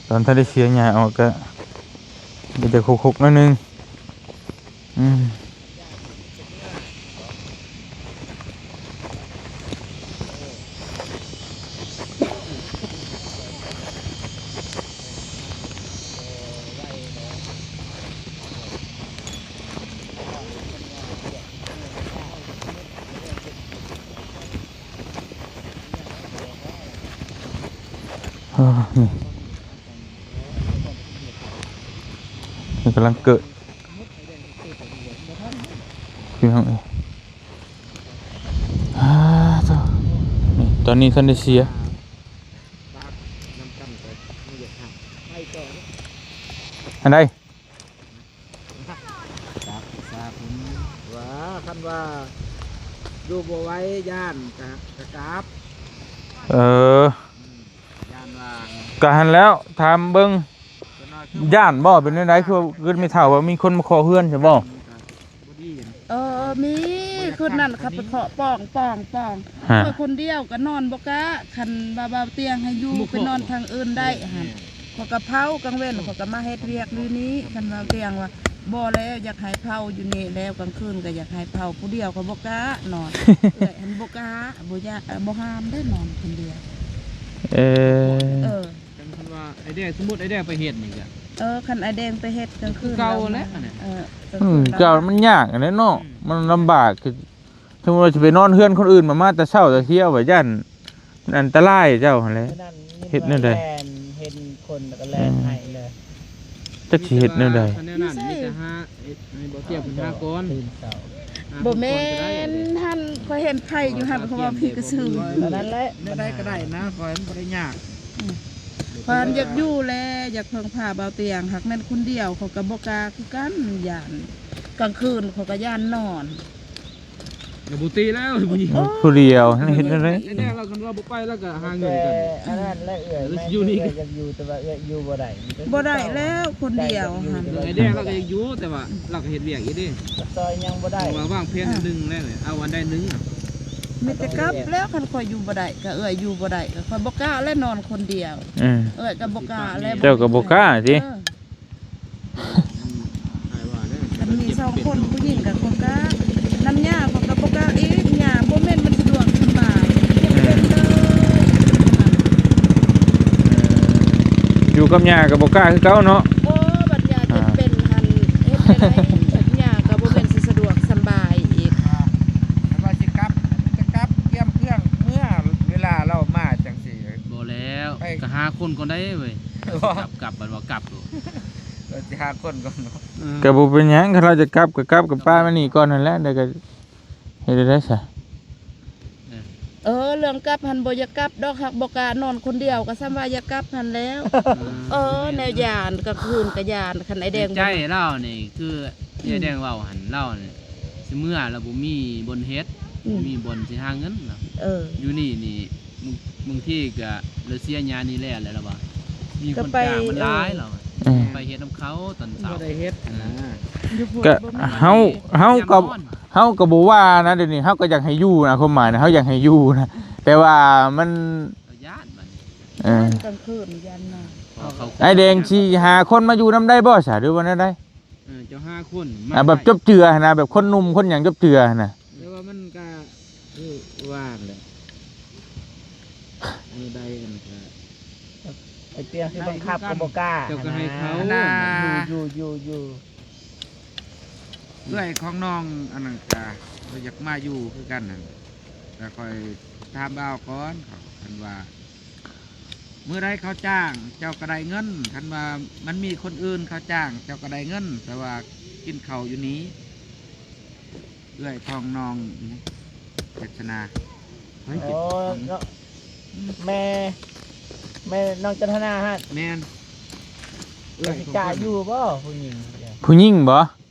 ຕອນທັນໄດ້ເສຍຫຍ້າອອກກໍ ກໍຈະຄົກໆ ໜ້ອຍໜຶ່ງ. ອືມ ເອີ ນີ້ ນີ້ກຳລັງເກີດ ພີ່ນ້ອງເອີຍ ອາ ໂທ້ ນີ້ ຕອນນີ້ທັນໄດ້ເສຍ ອັນໃດ? ວ່າ ຄັນວ່າຢູ່ບໍ່ໄຫວ ຢ້ານກະ ກະກັບ ເອີ ອືມ ຢ້ານວ່າ ກະຫັ້ນແລ້ວ ຖາມເບິ່ງ ຢ້ານບໍ່? ເປັນແນວໃດ? ຄືວ່າ ຄືແມ່ເຖົ້າວ່າມີຄົນມາເຄາະເຮືອນໃຊ່ບໍ່? ບໍ່ດີ ເອີ ມີ ຄືນນັ້ນເຂົາໄປເຄາະ ປອງ ປອງ ປອງ ຂ້ອຍຄົນດຽວກໍນອນບໍ່ກະ ຄັນວ່າບ່າວຕຽງໃຫ້ຢູ່ ໄປນອນທາງອື່ນໄດ້ຫັ້ນ ຂ້ອຍກໍເຝົ້າ ກາງເວັນຂ້ອຍກໍມາເຮັດວຽກຢູ່ນີ້ ຄັນບ່າວຕຽງວ່າ ບໍ່ແລ້ວ ຢາກໃຫ້ເຝົ້າຢູ່ນີ້ແລ້ວ ກາງຄືນກໍຢາກໃຫ້ເຝົ້າ ຜູ້ດຽວຂ້ອຍບໍ່ກ້ານອນ ເອື້ອຍຫັ້ນບໍ່ກ້າ ບໍ່ຢາກ ບໍ່ຫ້າມເດ້ນອນຄົນດຽວ ເອີ ເອີ ຄັນວ່າອ້າຍແດງ ສົມມຸດອ້າຍແດງໄປເຮັດນີ້ກະ ເອີ ຄັນອ້າຍແດງໄປເຮັດກາງຄືນ ຄືເກົ່າແຫຼະ ເອີ ອືມ ເກົ່າ ມັນຍາກຫັ້ນແຫຼະເນາະ ອືມ ມັນລຳບາກ ຄື ສົມມຸດວ່າຊິໄປນອນເຮືອນຄົນອື່ນ ມາ ມາແຕ່ເຊົ້າແຕ່ຄຽວ ວ່າຢ້ານມັນອັນຕະລາຍເຈົ້າຫັ້ນແຫຼະ ເຮັດແນວໃດ? ເຫັນຄົນແລ້ວກໍແລ່ນໃຫ້ເລີຍ ອືມ ຈັກຊິເຮັດແນວໃດ? ຄັນແນວນັ້ນມີແຕ່ຫາ ເຮັດໃຫ້ບໍ່ຕຽງເພິ່ນຫາກ່ອນ ບໍ່ແມ່ນຫັ້ນ ຂ້ອຍເຫັນໄຟຢູ່ຫັ້ນ ເພາະວ່າຜີກະສື ນັ້ນແຫຼະ ແນວໃດກໍໄດ້ນະ ຂ້ອຍມັນບໍ່ໄດ້ຍາກ ອືມ ຂ້ອຍຢາກຢູ່ແຫຼະ ຢາກເພິ່ງພາບ່າວຕຽງ ຫາກແມ່ນຄົນດຽວ ຂ້ອຍກໍບໍ່ກ້າຄືກັນ ຢ້ານ ກາງຄືນຂ້ອຍກໍຢ້ານນອນ ກໍບໍ່ຕິແລ້ວ ຜູ້ດຽວ ເຮັດແນວໃດ? ແນ່ໆ ລາວ ຄັນລາວບໍ່ໄປ ລາວກໍຫາເງິນກັນ ອັນນັ້ນແຫຼະເອື້ອຍ ແມ່ນຢູ່ນີ້ ເອື້ອຍຢາກຢູ່ ແຕ່ວ່າເອື້ອຍຢູ່ບໍ່ໄດ້ ບໍ່ໄດ້ແລ້ວ ຄົນດຽວຫັ້ນ ເອື້ອຍແດງລາວກໍຢາກຢູ່ ແຕ່ວ່າລາວກໍເຮັດວຽກຢູ່ເດ້ ກໍຊ່ອຍຍັງບໍ່ໄດ້ ວ່າວາງແຜນອັນໜຶ່ງແລ້ວ ເອົາອັນໃດໜຶ່ງ ມີແຕ່ກັບແລ້ວ ຄັນຂ້ອຍຢູ່ບໍ່ໄດ້ ກໍເອື້ອຍຢູ່ບໍ່ໄດ້ ກໍຂ້ອຍບໍ່ກ້າແລ້ວນອນຄົນດຽວ ເອີ ເອື້ອຍກໍບໍ່ກ້າແລ້ວ ເຈົ້າກໍບໍ່ກ້າຕິ ເອີ ຄັນມີສອງຄົນ ຜູ້ຍິງກັບຄົນກະ ນຳຍ່າເຂົາກໍບໍ່ກ້າອີກ ຍ່າບໍ່ແມ່ນມັນສະດວກສະບາຍ ເຈັບເປັນເລີຍ ຢູ່ກັບຍ່າກໍບໍ່ກ້າຄືເກົ່າເນາະ ໂອ້ ບັດຍ່າເຈັບເປັນຫັ້ນ ເຮັດຈັ່ງໃດ ຍ່າກໍບໍ່ແມ່ນຊິສະດວກສະບາຍອີກ ຄັນວ່າຊິກັບ ຈະກັບກຽມເຄື່ອງເມືອ ເວລາລາວມາຈັ່ງຊີ້ ບໍ່ແລ້ວ ກໍຫາຄົນກ່ອນໄດ໋ເວີຍ ກັບ ກັບ ບັດວ່າກັບໂລດ ເອີ ຊິຫາຄົນກ່ອນເນາະ ເອີ ກໍບໍ່ເປັນຫຍັງ ຄັນລາວຈະກັບກໍກັບ ກໍປະມານີ້ກ່ອນຫັ້ນແຫຼະ ແລ້ວກໍເຮັດໄດ້ຊະ ເອີ ເລື່ອງກັບຫັ້ນບໍ່ຢາກກັບດອກ ຫາກບໍ່ກ້ານອນຄົນດຽວ ກໍສ່ຳວ່າຢາກກັບຫັ້ນແລ້ວ ເອີ ແນວຢ້ານ ກາງຄືນກໍຢ້ານ ຄັນອ້າຍແດງໃນໃຈລາວນີ້ ຄື ອືມ ອ້າຍແດງເວົ້າຫັ້ນ ລາວນີ້ຊິເມືອ ລາວບໍ່ມີບ່ອນເຮັດ ອືມ ບໍ່ມີບ່ອນຊິຫາເງິນ ເອີ ຢູ່ນີ້ນີ້ ບາງ ບາງທີກໍເລີຍເສຍຫຍ້ານີ້ແລ້ວ ແລ້ວລາວວ່າ ມີຄົນຈ້າງມັນຫຼາຍ ລາວວ່າ ເອີ ໄປເຮັດນຳເຂົາຕອນເຊົ້າ ບໍ່ໄດ້ເຮັດຫັ້ນນະ ຢູ່ພຸ້ນ ກໍ ບໍ່ມີ ເຮົາ ເຮົາກໍ ເຮົາກໍບໍ່ວ່ານະ ດຽວນີ້ເຮົາກໍຢາກໃຫ້ຢູ່ນະ ຄວາມໝາຍນະ ເຮົາຢາກໃຫ້ຢູ່ນະ ແຕ່ວ່າມັນ ຢ້ານບັດນີ້ ເອີ ກາງຄືນຢ້ານນອນ ອ້າຍແດງຊິຫາຄົນມາຢູ່ນຳໄດ້ບໍ່ຊະ ຫຼືວ່າແນວໃດ? ເອີ ເຈົ້າຫາຄົນມາ ອ່າ ແບບຈົບເຈືອຫັ້ນນະ ແບບຄົນໜຸ່ມຄົນຫຍັງຈົບເຈືອຫັ້ນນະ ແຕ່ວ່າມັນກະຄືວ່າແຫຼະ ມື້ໃດມັນກະ ໄອ້ເຕີຍຊິບັງຄັບກໍບໍ່ກ້າ ເຈົ້າກໍໃຫ້ເຂົາ ນະ ຢູ່ ຢູ່ ຢູ່ ຢູ່ ເອື້ອຍຂອງນ້ອງອັນນັ້ນກະ ກໍຢາກມາຢູ່ຄືກັນຫັ້ນ ແຕ່ຂ້ອຍຖາມບ່າວກ່ອນ ເຂົາ ເພິ່ນວ່າ ມື້ໃດເຂົາຈ້າງເຈົ້າກໍໄດ້ເງິນ ຄັນວ່າມັນມີຄົນອື່ນເຂົາຈ້າງເຈົ້າກໍໄດ້ເງິນ ແຕ່ວ່າກິນເຂົ້າຢູ່ນີ້ ເອື້ອຍຂອງນ້ອງ ເຈັດສະນາ ໂອ້ ເນາະ ແມ່ ແມ່ນ້ອງຈັນທະນາຫັ້ນ ແມ່ນ ເອື້ອຍຂອງເພິ່ນ ຊິກ້າຢູ່ບໍ່ ຜູ້ຍິງ ຜູ້ຍິງບໍ່?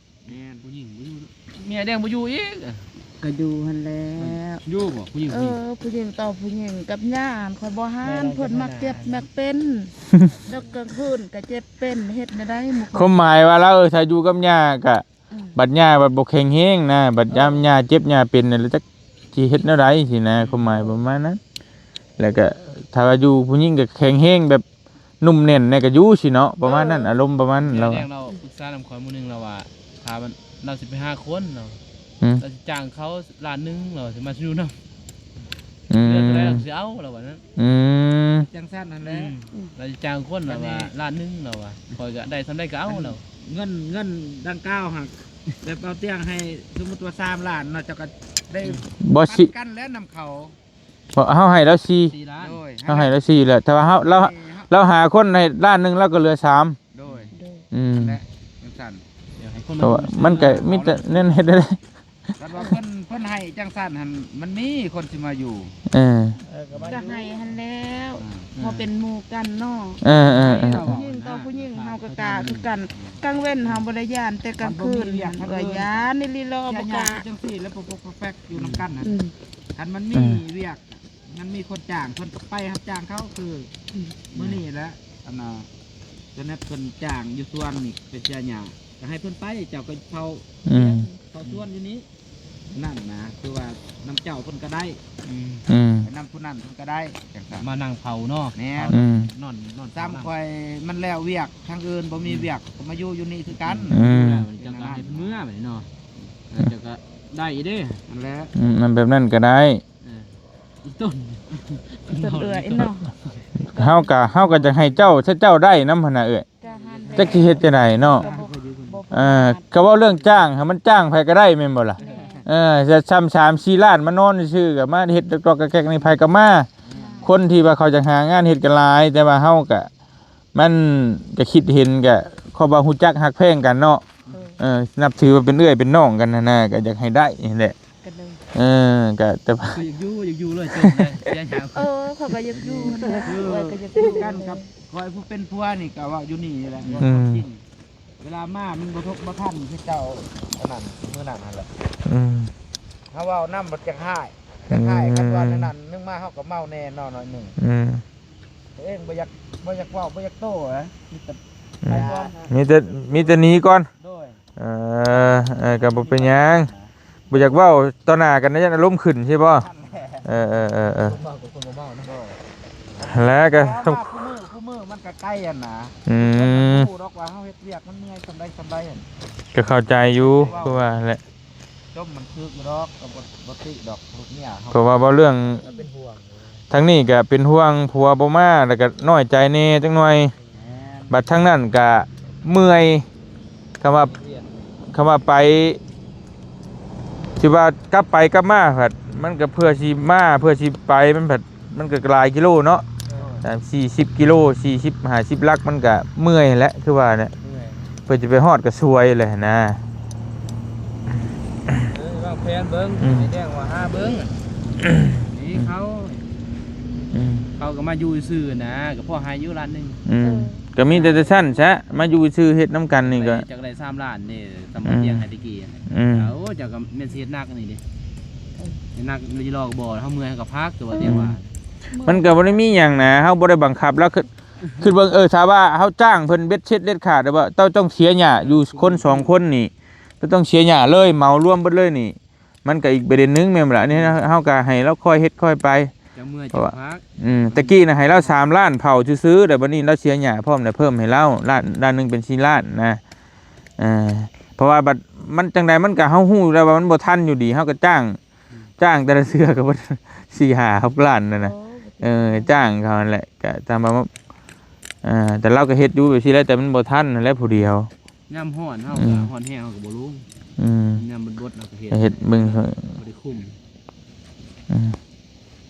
ແມ່ນ ຜູ້ຍິງບໍ່ຢູ່ເນາະ ເມຍແດງບໍ່ຢູ່ອີກ ກໍຢູ່ຫັ້ນແຫຼະ ຢູ່ບໍ່ ຜູ້ຍິງ ເອີ ຜູ້ຍິງ ຜູ້ຍິງຕໍ່ຜູ້ຍິງກັບຍ່າ ຂ້ອຍບໍ່ຫານ ແມ່ນ ເພິ່ນມັກເຈັບມັກເປັນ ດອກກາງຄືນກໍເຈັບເປັນ ເຮັດແນວໃດ ຄວາມໝາຍວ່າລາວ ເອີ ຖ້າຢູ່ກັບຍ່າກໍ ອືມ ບັດຍ່າບັດບໍ່ແຂງແຮງນະ ບັດ ເອີ ຍາມຍ່າເຈັບຍ່າເປັນ ແລ້ວຈັກຊິເຮັດແນວໃດຊີ້ນະ ຄວາມໝາຍປະມານນັ້ນ ແລ້ວກໍຖ້າວ່າຢູ່ຜູ້ຍິງກໍແຂງແຮງແບບ ໜຸ່ມແໜ້ນແດ່ກໍຢູ່ຊີ້ເນາະ ປະມານນັ້ນ ເອີ ອາລົມປະມານນັ້ນ ແລ້ວ ແດງລາວປຶກສານຳຂ້ອຍມື້ໜຶ່ງ ລາວວ່າ ຖ້າມັນ ລາວຊິໄປຫາຄົນ ລາວ ອືມ ລາວຊິຈ້າງເຂົາລ້ານໜຶ່ງ ລາວຊິມາຢູ່ນຳ ອືມ ເດືອນເທົ່າໃດລາວຊິເອົາ ລາວວ່ານັ້ນ ອືມ ຈັ່ງຊັ້ນຫັ້ນແຫຼະ ອືມ ລາວຊິຈ້າງຄົນ ລາວວ່າ ບາດນີ້ ລ້ານໜຶ່ງ ລາວວ່າ ຂ້ອຍກໍໄດ້ສ່ຳໃດກໍເອົາ ລາວ ເງິນ ເງິນດັ່ງກ່າວຫັ້ນ ແບບເອົາຕຽງໃຫ້ ສົມມຸດວ່າສາມລ້ານເນາະ ເຈົ້າກໍໄດ້ ບໍ່ຊິ ປັນກັນແຫຼະນຳເຂົາ ເຮົາໃຫ້ລາວສີ່ ສີ່ລ້ານ ໂດຍ ເຮົາໃຫ້ລາວສີ່ແຫຼະ ແຕ່ວ່າເຮົາ ລາວ ໃຫ້ເຮົາ ລາວຫາຄົນໃຫ້ລ້ານໜຶ່ງ ລາວກໍເຫຼືອສາມ ໂດຍ ໂດຍ ອືມ ແລະ ຈັ່ງຊັ້ນ ເອີ ເພາະວ່າມັນກໍມີແຕ່ແນວເຮັດໄດ້ ຄັນວ່າເພິ່ນ ເພິ່ນໃຫ້ຈັ່ງຊັ້ນຫັ້ນ ມັນມີຄົນຊິມາຢູ່ ເອີ ເອີ ກໍໃຫ້ຫັ້ນແລ້ວ ອືມ ເພາະເປັນໝູ່ກັນເນາະ ເອີ ເອີ ເອີ ຜູ້ຍິງຕໍ່ຜູ້ຍິງ ເຮົາກໍກ້າຄືກັນ ກາງເວັນເຮົາບໍ່ໄດ້ຢ້ານ ແຕ່ກາງຄືນ ມັນບໍ່ມີວຽກທາງອື່ນ ກໍຢ້ານອີ່ຫຼີ ລໍບໍ່ກ້າ ເສຍຫຍ້າຢູ່ຈັ່ງຊີ້ ແລ້ວປົກໆແປັກໆຢູ່ນຳກັນຫັ້ນ ອືມ ຄັນມັນມີ ເອີ ວຽກ ມັນມີຄົນຈ້າງ ເພິ່ນກໍໄປຮັບຈ້າງເຂົາ ຄື ອືມ ມື້ນີ້ແຫຼະ ອັນນ່າ ສະແນັບເພິ່ນຈ້າງຢູ່ສວນນີ້ ໄປເສຍຫຍ້າ ກໍໃຫ້ເພິ່ນໄປ ເຈົ້າກໍເຝົ້າ ອືມ ເຝົ້າສວນຢູ່ນີ້ ນັ້ນນະ ຄືວ່ານຳເຈົ້າເພິ່ນກໍໄດ້ ອືມ ອືມ ໄປນຳຜູ້ນັ້ນເພິ່ນກໍໄດ້ ຈັ່ງຊັ້ນ ມານັ່ງເຝົ້າເນາະ ແມ່ນ ອືມ ນອນ ນອນ ສ່ຳຂ້ອຍມັນແລ້ວວຽກ ທາງອື່ນບໍ່ມີ ອືມ ວຽກ ກໍມາຢູ່ຢູ່ນີ້ຄືກັນ ອືມ ເຈົ້າກໍໃຫ້ເພິ່ນເມືອບາດນີ້ເນາະ ເຈົ້າກໍໄດ້ອີກເດ້ ນັ້ນແຫຼະ ອືມ ມັນແບບນັ້ນກໍໄດ້ ເອີ ອີຕົ້ນ ຕົ້ນເອື້ອຍເນາະ ເຮົາກະ ເຮົາກະຈະໃຫ້ເຈົ້າ ເຈົ້າໄດ້ນຳຫັ້ນນະເອື້ອຍ ກະຫັ້ນແຫຼະ ຈັກຊິເຮັດຈັ່ງໃດເນາະ ກະບໍ່ ບໍ່ ເອີ ກະເວົ້າເລື່ອງຈ້າງ ໃຫ້ມັນຈ້າງໃຜກະໄດ້ແມ່ນບໍ່ລະ ເອີ ເອີ ຈະຊ້ຳສາມສີ່ລ້ານມານອນຊື່ກະມາເຮັດດອກໆແກກໆນີ້ໃຜກະມາ ອືມ ຄົນທີ່ວ່າເຂົາຈະຫາງານເຮັດກະຫຼາຍ ແຕ່ວ່າເຮົາກະ ມັນກະຄິດເຫັນກະ ຄວາມວ່າຮູ້ຈັກຮັກແພງກັນເນາະ ເອີ ເອີ ນັບຖືວ່າເປັນເອື້ອຍເປັນນ້ອງກັນຫັ້ນນະ ກະຢາກໃຫ້ໄດ້ຫັ້ນແຫຼະ ກະເລີຍ ເອີ ກະແຕ່ວ່າ ກໍຢາກຢູ່ ຢາກຢູ່ເລີຍ ຈົບເລີຍ ເສຍຫຍັງ ເອີ ຂ້ອຍກໍຢາກຢູ່ຫັ້ນແຫຼະ ເອີ ຂ້ອຍກໍຢາກຢູ່ກັນກັບຂ້ອຍຜູ້ເປັນຜົວນີ້ກໍເວົ້າຢູ່ນີ້ແຫຼະ ອືມ ເວລາມາມັນບໍ່ທົບບໍ່ທັນຄືເຈົ້າ ອັນນັ້ນ ມື້ນັ້ນຫັ້ນແຫຼະ ອືມ ເຮົາເວົ້ານຳບັດຈັກຮ້າຍ ອືມ ຄັນວ່ານັ້ນ ໜຶ່ງມາເຮົາກໍເມົາແດ່ເນາະ ໜ້ອຍໜຶ່ງ ອືມ ຕົວເອງບໍ່ຢາກ ບໍ່ຢາກເວົ້າ ບໍ່ຢາກໂຕ້ນະ ມີແຕ່ ອືມ ໄປກ່ອນ ມີແຕ່ ມີແຕ່ໜີກ່ອນ ໂດຍ ເອີ ເອີ ກໍບໍ່ເປັນຫຍັງ ບໍ່ຢາກເວົ້າຕໍ່ໜ້າກັນນະ ຢ້ານອາລົມຂຶ້ນ ໃຊ່ບໍ່? ເອີ ເອີ ເອີ ເອີ ຄົນເວົ້າກັບຄົນບໍ່ເວົ້ານະ ແລ້ວກໍ ແຕ່ວ່າຜູ້ມື້ ຜູ້ມື້ມັນກໍໄກຫັ້ນນະ ອືມ ຮູ້ດອກວ່າເຮົາເຮັດວຽກມັນເມື່ອຍສ່ຳໃດສ່ຳໃດຫັ້ນ ກໍເຂົ້າໃຈຢູ່ ຄືວ່າແຫຼະ ຈົ່ມມັນຖືກຢູ່ດອກ ກໍບໍ່ ບໍ່ຕິດອກລູກເມຍເຮົາ ເພາະວ່າເວົ້າເລື່ອງ ກໍເປັນຫ່ວງ ທາງນີ້ກໍເປັນຫ່ວງຜົວບໍ່ມາ ແລ້ວກໍນ້ອຍໃຈແດ່ຈັກໜ່ອຍ ແມ່ນ ບັດທາງນັ້ນກະເມື່ອຍ ຄຳວ່າ ຄຳວ່າໄປ ຊິວ່າກັບໄປກັບມາພັດ ມັນກະເພື່ອຊິມາ ເພື່ອຊິໄປ ມັນພັດ ມັນກະຫຼາຍກິໂລເນາະ ເອີ ສາມສີ່ສິບກິໂລ ສີ່ສິບຫ້າສິບຫຼັກ ມັນກະເມື່ອຍແຫຼະ ຄືວ່າແຫຼະ ເມື່ອຍ ເພື່ອຈະໄປຮອດກະສວຍແຫຼະນະ ເອີ ວາງແຜນເບິ່ງ ອືມ ໃຫ້ແຈ້ງວ່າຫາເບິ່ງ ນີ້ເຂົາ ອືມ ເຂົາກໍມາຢູ່ຊື່ນະ ກໍພໍໃຫ້ຢູ່ລ້ານໜຶ່ງ ອືມ ເອີ ກໍມີແຕ່ຊັ້ນຊະ ມາຢູ່ຊື່ເຮັດນຳກັນນີ້ກໍ ຈັກໄດ້ສາມລ້ານນີ້ ສຳລັບ ອືມ ຕຽງໃຫ້ແຕ່ກີ້ ອືມ ໂອ້ ເຈົ້າກໍແມ່ນຊິເຮັດໜັກອັນນີ້ເດ້ ເຮັດໜັກຢູ່ລໍກໍບໍ່ ເຮົາເມື່ອຍເຮົາກໍພັກ ຄືວ່າຕຽງວ່າ ອືມ ມັນກໍບໍ່ໄດ້ມີຫຍັງນະ ເຮົາບໍ່ໄດ້ບັງຄັບລາວ ຄິດ ຄິດເບິ່ງ ເອີ ຖ້າວ່າເຮົາຈ້າງເພິ່ນເບັດເສັດເດັດຂາດ ແຕ່ວ່າເຈົ້າຕ້ອງເສຍຫຍ້າຢູ່ຄົນສອງຄົນນີ້ ເຈົ້າຕ້ອງເສຍຫຍ້າເລີຍ ເໝົາລວມເບິດເລີຍນີ້ ມັນກໍອີກປະເດັນໜຶ່ງແມ່ນບໍ່ລະ ອັນນີ້ເຮົາກໍໃຫ້ລາວຄ່ອຍເຮັດຄ່ອຍໄປ ເຈົ້າເມື່ອຍ ເຈົ້າພັກ ອືມ ແຕ່ກີ້ນະໃຫ້ລາວສາມລ້ານເຜົາຊື່ໆ ແຕ່ບັດນີ້ລາວເສຍຫຍ້າພ້ອມ ແລ້ວເພີ່ມໃຫ້ລາວລ້ານ ລ້ານໜຶ່ງເປັນສີ່ລ້ານນະ ເອີ ເພາະວ່າບັດມັນຈັ່ງໃດມັນກໍ ເຮົາຮູ້ຢູ່ແລ້ວວ່າມັນບໍ່ທັນຢູ່ດີ ເຮົາກໍຈ້າງ ອືມ ຈ້າງແຕ່ລະເທື່ອກໍເບິດສີ່ຫ້າຫົກລ້ານນັ້ນນະ ໂອ້ ເອີ ຈ້າງເຂົາຫັ້ນແຫຼະ ກໍຕາມວ່າ ເອີ ແຕ່ລາວກໍເຮັດຢູ່ແບບຊີ້ແຫຼະ ແຕ່ມັນບໍ່ທັນຫັ້ນແຫຼະຜູ້ດຽວ ຍາມຮ້ອນເຮົາ ອືມ ກໍຮ້ອນແຮງເຮົາກໍບໍ່ລົງ ອືມ ຍາມມັນບົດເຮົາກໍເຮັດ ເຮັດເບິ່ງ ບໍ່ໄດ້ຄຸມ ອືມ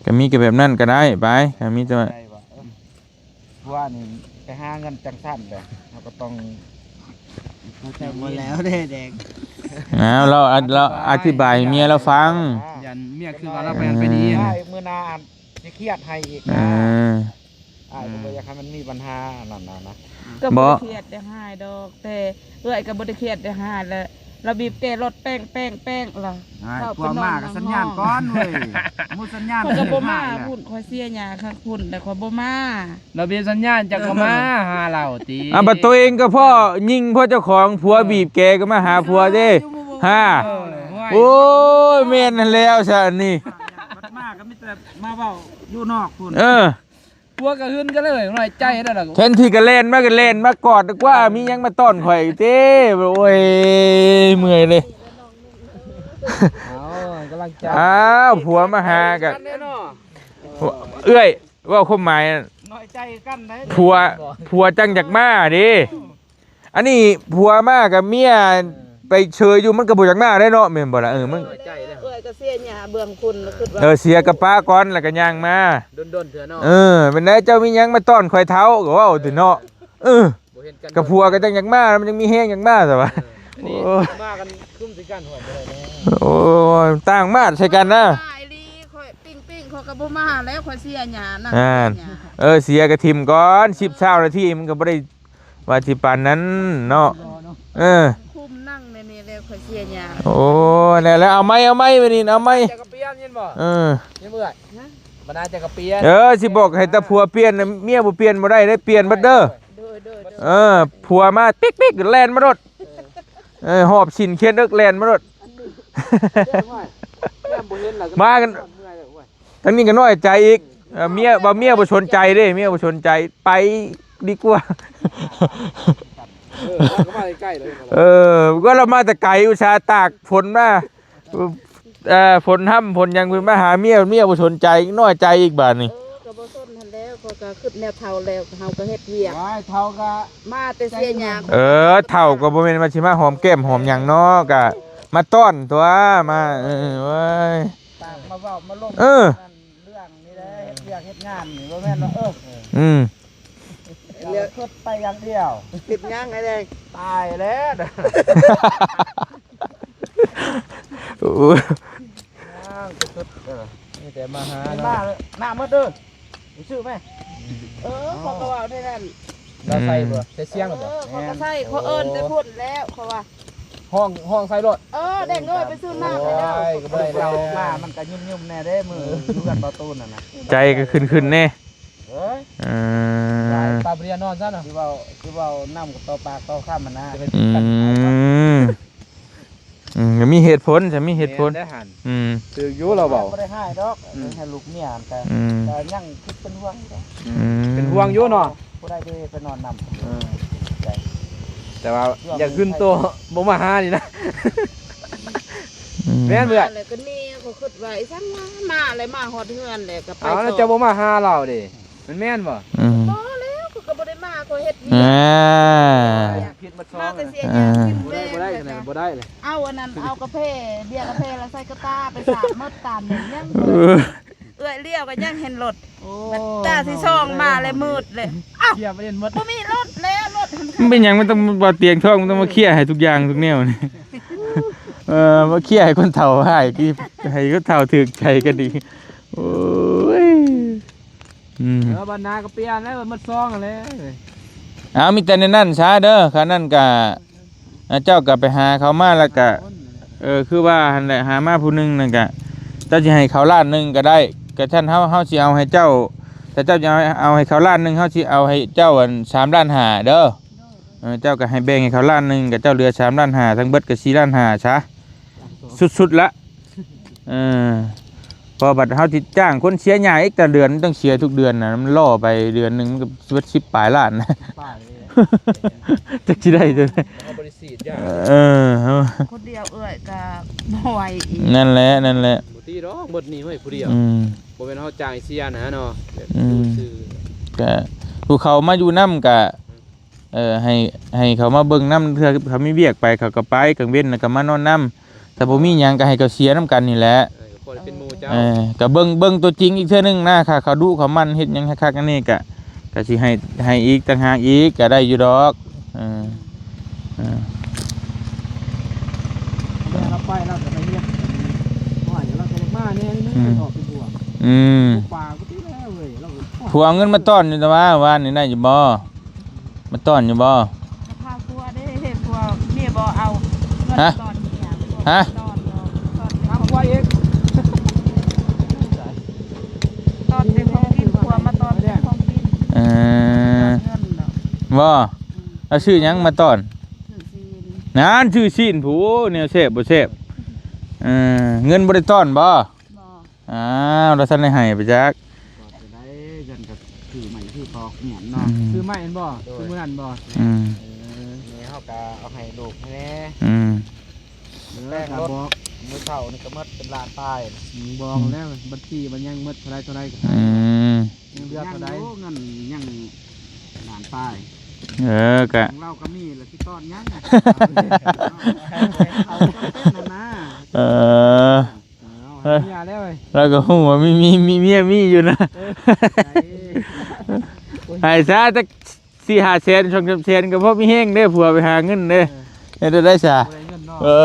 ກໍມີແຕ່ແບບນັ້ນກໍໄດ້ໄປ ກໍມີແຕ່ວ່າ ໃຊ່ວ່າ ເອີ ຜົວນີ້ໄປຫາເງິນຈັ່ງຊັ້ນແຫຼະ ເຮົາກໍຕ້ອງ ເຂົ້າໃຈໝົດແລ້ວເດ້ແດງ ອ້າວ ລາວ ລາວອະທິບາຍໃຫ້ເມຍລາວຟັງ ຢ້ານເມຍຄິດວ່າລາວໄປຫັ້ນໄປນີ້ ໃຊ່ ມື້ໜ້າ ຊິຄຽດໃຫ້ອີກນະ ເອີ ອ້າຍກໍບໍ່ຢາກໃຫ້ມັນມີບັນຫາອັນນັ້ນນະ ກໍບໍ່ໄດ້ຄຽດໄດ້ຮ້າຍດອກ ແຕ່ເອື້ອຍກໍບໍ່ໄດ້ຄຽດໄດ້ຮ້າຍແຫຼະ ລາວບີບແກລົດແປ້ງໆໆລະ ອ້າຍ ພວກມາກໍສັນຍານກ່ອນເວີຍ ໝົດສັນຍານ ຂ້ອຍກໍບໍ່ມາພຸ້ນ ຂ້ອຍເສຍຫຍ້າຄັກພຸ້ນ ແລ້ວຂ້ອຍບໍ່ມາ ລາວບີບສັນຍານ ເຈົ້າກໍມາຫາລາວຕິ ອ່າ ບັດໂຕເອງກໍພໍຍິງ ພໍເຈົ້າຂອງຜົວບີບແກກໍມາຫາຜົວເດ້ ເອີ ຢູ່ໝູ່ ຫາ ເອີ ໂອ້ຍ ແມ່ນຫັ້ນແລ້ວຊະອັນນີ້ ບັດມາກໍມີແຕ່ມາເວົ້າຢູ່ນອກພຸ້ນ ເອີ ຜົວກໍຫຶງກັນເລີຍ ນ້ອຍໃຈແລ້ວລະ ແທນທີ່ກະແລ່ນມາ ກະແລ່ນມາກອດດີກວ່າ ມີຫຍັງມາຕ້ອນຂ້ອຍເດ້. ໂອ້ຍ ເມື່ອຍເລີຍ. ເອົາ ກຳລັງໃຈ ອ້າວ ຜົວມາຫາກະ ເອື້ອຍ ເວົ້າຄວາມໝາຍ ນ້ອຍໃຈກັນໄດ໋ ຜົວ ຜົວຈັ່ງຢາກມາເດ້. ອັນນີ້ຜົວມາກັບເມຍໄປເຊີຍຢູ່ ມັນກໍບໍ່ຢາກມາໄດ້ເນາະ ແມ່ນບໍ່ລະ? ເອີ ມັນ ເອື້ອຍກໍເສຍຫຍ້າເບື້ອງຄຸນ ແລ້ວຄິດວ່າ ເອີ ເສຍກະປະກ່ອນ ແລ້ວກໍຍ່າງມາ ດົນໆເທື່ອເນາະ. ເອີ ເປັນໃດ ເຈົ້າມີຫຍັງມາຕ້ອນຂ້ອຍເຖົ້າ ກໍເວົ້າຕິເນາະ. ເອີ ບໍ່ເຫັນກັນ ກະຜົວກໍຈັ່ງຢາກມາ ມັນຍັງມີແຮງຢາກມາຊະວະ. ເອີ ໂອ້ຍ ມາກັນຊຸມໃສ່ກັນ ໂອ້ຍ ບໍ່ໄດ້ແລ້ວ. ໂອ້ຍ ຕ່າງມາດໃສ່ກັນນະ ອີ່ຫຼີ. ຂ້ອຍປີ້ງໆ ຂ້ອຍກໍບໍ່ມາແລ້ວ ຂ້ອຍເສຍຫຍ້ານະ. ອ່າ ເສຍຫຍ້າ ເອີ ເສຍກໍຖິ້ມກ່ອນ ສິບຊາວນາທີ ມັນກໍບໍ່ໄດ້ ວ່າຊິປານນັ້ນເນາະ. ເອີ ຄຸມນັ່ງໃນນີ້ແລ້ວ ຂ້ອຍເສຍຫຍ້າ. ໂອ້ ແລ້ວ ແລ້ວເອົາໃໝ່ ເອົາໃໝ່ ບາດນີ້ເອົາໃໝ່ ຈະກະປ່ຽນ ຍິນບໍ່? ເອີ ຍິນເອື້ອຍ ຮະ? ບັນດາຈະກະປ່ຽນ. ເອີ ຊິບອກໃຫ້ແຕ່ຜົວປ່ຽນນະ ເມຍບໍ່ປ່ຽນບໍ່ໄດ້ເດ້ ປ່ຽນເບິດເດີ. ໂດຍ ໂດຍ ໂດຍ. ເອີ ຜົວມາປິກໆ ແລ່ນມາໂລດ. ເອີ ເອີ ຫອບສິນຄຽນເອິກ ແລ່ນມາໂລດ. ມາກັນ ທາງນີ້ກໍນ້ອຍໃຈອີກ. ເອີ ເມຍ ວ່າເມຍບໍ່ສົນໃຈເດ້ ເມຍບໍ່ສົນໃຈ ໄປດີກວ່າ. ເອີ ເຮົາກໍມາໃກ້ໆ ເລີຍ. ເອີ ກໍລາວມາແຕ່ໄກ ອຸດສ່າຕາກຝົນມາ ເອີ ຝົນຫ້ຳຝົນຫຍັງ ເພິ່ນມາຫາເມຍ ເມຍບໍ່ສົນໃຈ ນ້ອຍໃຈອີກບາດນີ້. ເອີ ກໍບໍ່ສົນຫັ້ນແຫຼະ ຂ້ອຍກໍຄິດແນວເຖົ້າແລ້ວ ເຮົາກໍເຮັດວຽກ ວ້າຍ ເຖົ້າກໍມາແຕ່ເສຍຫຍ້າ. ເອີ ເຖົ້າກໍບໍ່ແມ່ນວ່າຊິມາຫອມແກ້ມຫອມຫຍັງເນາະ ກໍມາຕ້ອນຕົວະ ມາ ເອີ ໂອ້ຍ ປາກມາເວົ້າມາລົມ ເອີ ເລື່ອງນີ້ແຫຼະ ເຮັດວຽກເຮັດງານນີ້ ບໍ່ແມ່ນວ່າ ເອີ ອືມ ເຮັດວຽກ ຄິດໄປຢ່າງດຽວ ເຮັດຫຍັງໃຫ້ແດ່ ຕາຍແລ້ວ. ໂອ້ຍ ຍັງ ເອີ ມີແຕ່ມາຫາ ມາ ເນາະ ນ້ຳໝົດເດີ ໄປຊື້ແມ່. ເອີ ເຂົາກໍເວົ້າແນວນັ້ນ. ລາວໃສ່ບໍ່? ໃສ່ສຽງແລ້ວບໍ່? ເອີ ເຂົາກໍໃສ່ ເຂົາເອີ້ນແຕ່ພຸ້ນແລ້ວ ເຂົາວ່າ ຮ້ອງ ຮ້ອງໃສ່ໂລດ. ເອີ ເດັກນ້ອຍໄປຊື້ນ້ຳໃຫ້ເດີ. ໂອ້ຍ ກໍບໍ່ໄດ້ແລ້ວ ມາມັນກໍຫຍຸ້ມໆແດ່ເດ້ ມື້ຢູ່ເຮືອນບໍ່ຕູນນັ້ນນະ ໃຈກໍຂຶ້ນໆແດ່. ເອີຍ ເອີ ຕາບໍ່ໄດ້ນອນຊະເນາະ ຊິເວົ້າ ຊິເວົ້ານຳກໍຕໍ່ປາກຕໍ່ຄຳຫັ້ນນະ. ອືມ ອືມ ກໍມີເຫດຜົນ ຈະມີເຫດຜົນ ແມ່ນໄດ້ຫັ້ນ. ອືມ ຖືກຢູ່ລາວເວົ້າ ບໍ່ໄດ້ຮ້າຍດອກ. ອືມ ໃຫ້ລູກເມຍຫັ້ນກະ ອືມ ກະຍັງຄິດເປັນຫ່ວງຢູ່ດອກ. ອືມ ເປັນຫ່ວງຢູ່ເນາະ ຜູ້ໃດໄປ ໄປນອນນຳ. ເອີ ແຕ່ວ່າຢາກຂຶ້ນໂຕບໍ່ມາຫານີ້ນະ. ອືມ ແມ່ນເບີດ ແລ້ວກໍນີ້ ຂ້ອຍຄິດວ່າອີ່ສັງວ່າມາແລ້ວ ມາຮອດເຮືອນແລ້ວກໍໄປ. ເອົາ ແລ້ວເຈົ້າບໍ່ມາຫາລາວເດ້? ມັນແມ່ນບໍ່? ອືມ ບໍ່ແລ້ວ ຂ້ອຍກໍບໍ່ໄດ້ມາ ຂ້ອຍເຮັດວຽກ. ອ່າ ຜິດໝົດສອງ ມາແຕ່ເສຍຫຍັງ ອ່າ ກິນແບງ ບໍ່ໄດ້ ບໍ່ໄດ້ ບໍ່ໄດ້ເລີຍ. ເອົາອັນນັ້ນ ເອົາກາເຟ ເບຍກາເຟແລ້ວໃສ່ກະຕ່າໄປສາດໝົດຕານ ຍັງບໍ່ ເອີ ເອື້ອຍລ້ຽວກໍຍັງເຫັນລົດ. ໂອ້ ຕາທີ່ສອງມາແລ້ວມືດເລີຍ. ເອົ້າ ເຄຍປະເດັນໝົດ ບໍ່ມີລົດແລ້ວ ລົດ ມັນເປັນຫຍັງ ມັນຕ້ອງ ບໍ່ຕຽງທອງ ມັນຕ້ອງມາເຄຍໃຫ້ທຸກຢ່າງທຸກແນວນີ້. ເອີ ມາເຄຍໃຫ້ຄົນເຖົ້າ ໃຫ້ ໃຫ້ຄົນເຖົ້າຖືກໃຈກໍດີ. ໂອ້ຍ ອືມ ເອີ ບັດໜ້າກໍປ່ຽນແລ້ວ ໝົດຊອງຫັ້ນແຫຼະ. ເອົາ ມີແຕ່ແນວນັ້ນຊະເດີ ຄັນນັ້ນກະ ເຈົ້າກໍໄປຫາເຂົາມາ ແລ້ວກະ ເອີ ຄືວ່າຫັ້ນແຫຼະ ຫາມາຜູ້ໜຶ່ງນັ້ນກະ ເຈົ້າຊິໃຫ້ເຂົາລ້ານໜຶ່ງກໍໄດ້ ກະຊັ້ນເຮົາ ເຮົາຊິເອົາໃຫ້ເຈົ້າ ຖ້າເຈົ້າຈະເອົາ ເອົາໃຫ້ເຂົາລ້ານໜຶ່ງ ເຮົາຊິເອົາໃຫ້ເຈົ້າ ອັນ ສາມລ້ານຫ້າເດີ. ເອີ ເຈົ້າກໍໃຫ້ແບ່ງໃຫ້ເຂົາລ້ານໜຶ່ງ ກໍເຈົ້າເຫຼືອສາມລ້ານຫ້າ ທັງເບິດກໍສີ່ລ້ານຫ້າຊະ ສຸດໆລະ. ເອີ ເພາະບັດເຮົາຊິຈ້າງຄົນເສຍຫຍ້າອີກ ແຕ່ເດືອນມັນຕ້ອງເສຍທຸກເດືອນນະ ມັນລໍໄປເດືອນໜຶ່ງມັນກໍເບິດສິບປາຍລ້ານນະ ປາຍເລີຍ ຈັກຊິໄດ້ເທົ່າໃດ. ເຮົາບໍ່ໄດ້ສີດຢາ ເອີ ຄົນດຽວເອື້ອຍກໍບໍ່ໄຫວອີກ. ນັ້ນແຫຼະ ນັ້ນແຫຼະ ບໍ່ຕິດອກ ໝົດນີ້ເຮີ້ຍ ຜູ້ດຽວ. ອືມ ບໍ່ແມ່ນເຮົາຈ້າງເສຍນະເນາະ ແບບ ອືມ ຊື່ໆ ກະຜູ້ເຂົາມາຢູ່ນຳກະ ເອີ ໃຫ້ ໃຫ້ເຂົາມາເບິ່ງນຳ ເທື່ອເຂົາມີວຽກໄປ ເຂົາກໍໄປ ກາງເວັນນະກໍມານອນນຳ ຖ້າບໍ່ມີຫຍັງກໍໃຫ້ເຂົາເສຍນຳກັນນີ້ແຫຼະ. ເອີ ກໍພໍໄດ້ເປັນໝູ່ເຈົ້າ. ເອີ ກໍເບິ່ງ ເບິ່ງຕົວຈິງອີກເທື່ອໜຶ່ງນະ ຖ້າເຂົາດຸເຂົາໝັ່ນເຮັດຫຍັງຄັກໆ ອັນນີ້ກໍ ກໍຊິໃຫ້ ໃຫ້ອີກຕ່າງຫາກອີກ ກໍໄດ້ຢູ່ດອກ. ເອີ ເອີ ແຕ່ລາວໄປລາວກໍໄປເຮັດ ນ້ອຍລາວກໍມາແດ່ນີ້ ອືມ ອອກເປັນຫ່ວງ. ອືມ ປາກ ຜູ້ເອົາເງິນມາຕ້ອນຢູ່ຕະວາ ວານນີ້ໄດ້ຢູ່ບໍ່? ມາຕ້ອນຢູ່ບໍ່? ພາຜົວເດ້ ຜົວເມຍບໍ່ເອົາເງິນ ຮະ? ຕ້ອນເມຍ ຮະ? ຕ້ອນ ຕ້ອນ ພາຜົວອີກ ຕ້ອນແຕ່ຂອງກິນ ຜົວມາຕ້ອນແຕ່ຂອງກິນ. ເອີ ເງິນດອກ ບໍ່? ອືມ ເອົາຊື້ຫຍັງມາຕ້ອນ? ຊື້ຊີ້ນ ນັ້ນ ຊື້ຊີ້ນ ຜູ້ ແນວແຊບບໍ່ແຊບ. ເອີ ເງິນບໍ່ໄດ້ຕ້ອນບໍ່? ບໍ່. ອ້າວ ລາວທັນໄດ້ໃຫ້ໄປຈັກ ວ່າຈະໄດ້ ເງິນກໍຊື້ໃໝ່ ອືມ ຊື້ໄມ້ແມ່ນບໍ່? ໂດຍ ຊື້ມື້ນັ້ນບໍ່? ອືມ ເອີ ນີ້ເຮົາກໍເອົາໃຫ້ລູກໃຫ້ແດ່ ອືມ ເອີ ແປ້ງລົດ ກໍບອກ ມື້ເຊົ້ານີ້ກໍໝົດເປັນລ້ານປາຍ ອືມ ບອກແລ້ວ ອືມ ບັນຊີມັນຍັງໝົດເທົ່າໃດເທົ່າໃດກໍໃຫ້ ອືມ ຍັງເຫຼືອເທົ່າໃດ ຍັງຢູ່ ເງິນຍັງລ້ານປາຍ ເອີ ກະ ຂອງເຮົາກໍມີລະ ຊິຕ້ອນຫຍັງ ເອົາໄປເຮັດເນາະ ເອົາຈຳເປັນຫັ້ນນະ ເອີ ເອົາໃຫ້ເມຍແລ້ວເວີຍ ລາວກໍຮູ້ວ່າມີ ມີ ມີເມຍມີຢູ່ນະ ເອີ ໃຫ້ຊະຈັກສີ່ຫ້າແສນ ສອງສາມແສນ ກໍພໍມີແຮງເດ້ ຜົວໄປຫາເງິນເດ້ ເອີ ເຮັດໄດ້ຊະ ບໍ່ໄດ້ເງິນເນາະ ເອີ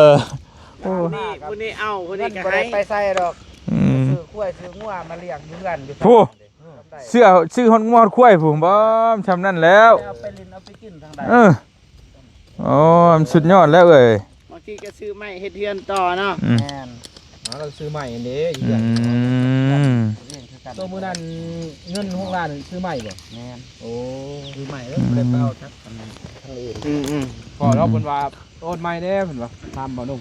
ໂອ້ ຜູ້ນີ້ ຜູ້ນີ້ເອົາ ຜູ້ນີ້ກໍໃຫ້ ບໍ່ໄດ້ໄປໃສດອກ ອືມ ຊື້ຄວາຍຊື້ງົວມາລ້ຽງຢູ່ເຮືອນຢູ່ ຜູ້ ເອີ ຊື້ ຊື້ຮອດງົວຮອດຄວາຍພຸ້ນ ບໍ່ ຊ່ຳນັ້ນແລ້ວ ເອົາໄປຫຼິ້ນເອົາໄປກິນທາງໃດ ເອີ ໂອ້ ມັນສຸດຍອດແລ້ວເອີຍ ບາງທີກໍຊື້ໄມ້ເຮັດເຮືອນຕໍ່ເນາະ ອືມ ແມ່ນ ເອົາ ລາວຊື້ໄມ້ເດ້ ຢູ່ເຮືອນ ອືມ ໂຕມື້ນັ້ນເງິນຫົກລ້ານຊື້ໄມ້ບໍ່? ແມ່ນ ໂອ້ ຊື້ໄມ້ແລ້ວ ອືມ ບໍ່ໄດ້ໄປເອົາຈັກອັນທາງອື່ນ ອືມໆ ພໍແລ້ວ ອືມ ເພິ່ນວ່າໂອນໃໝ່ແດ່ ເພິ່ນວ່າ ຖາມບ່າວໜຸ່ມ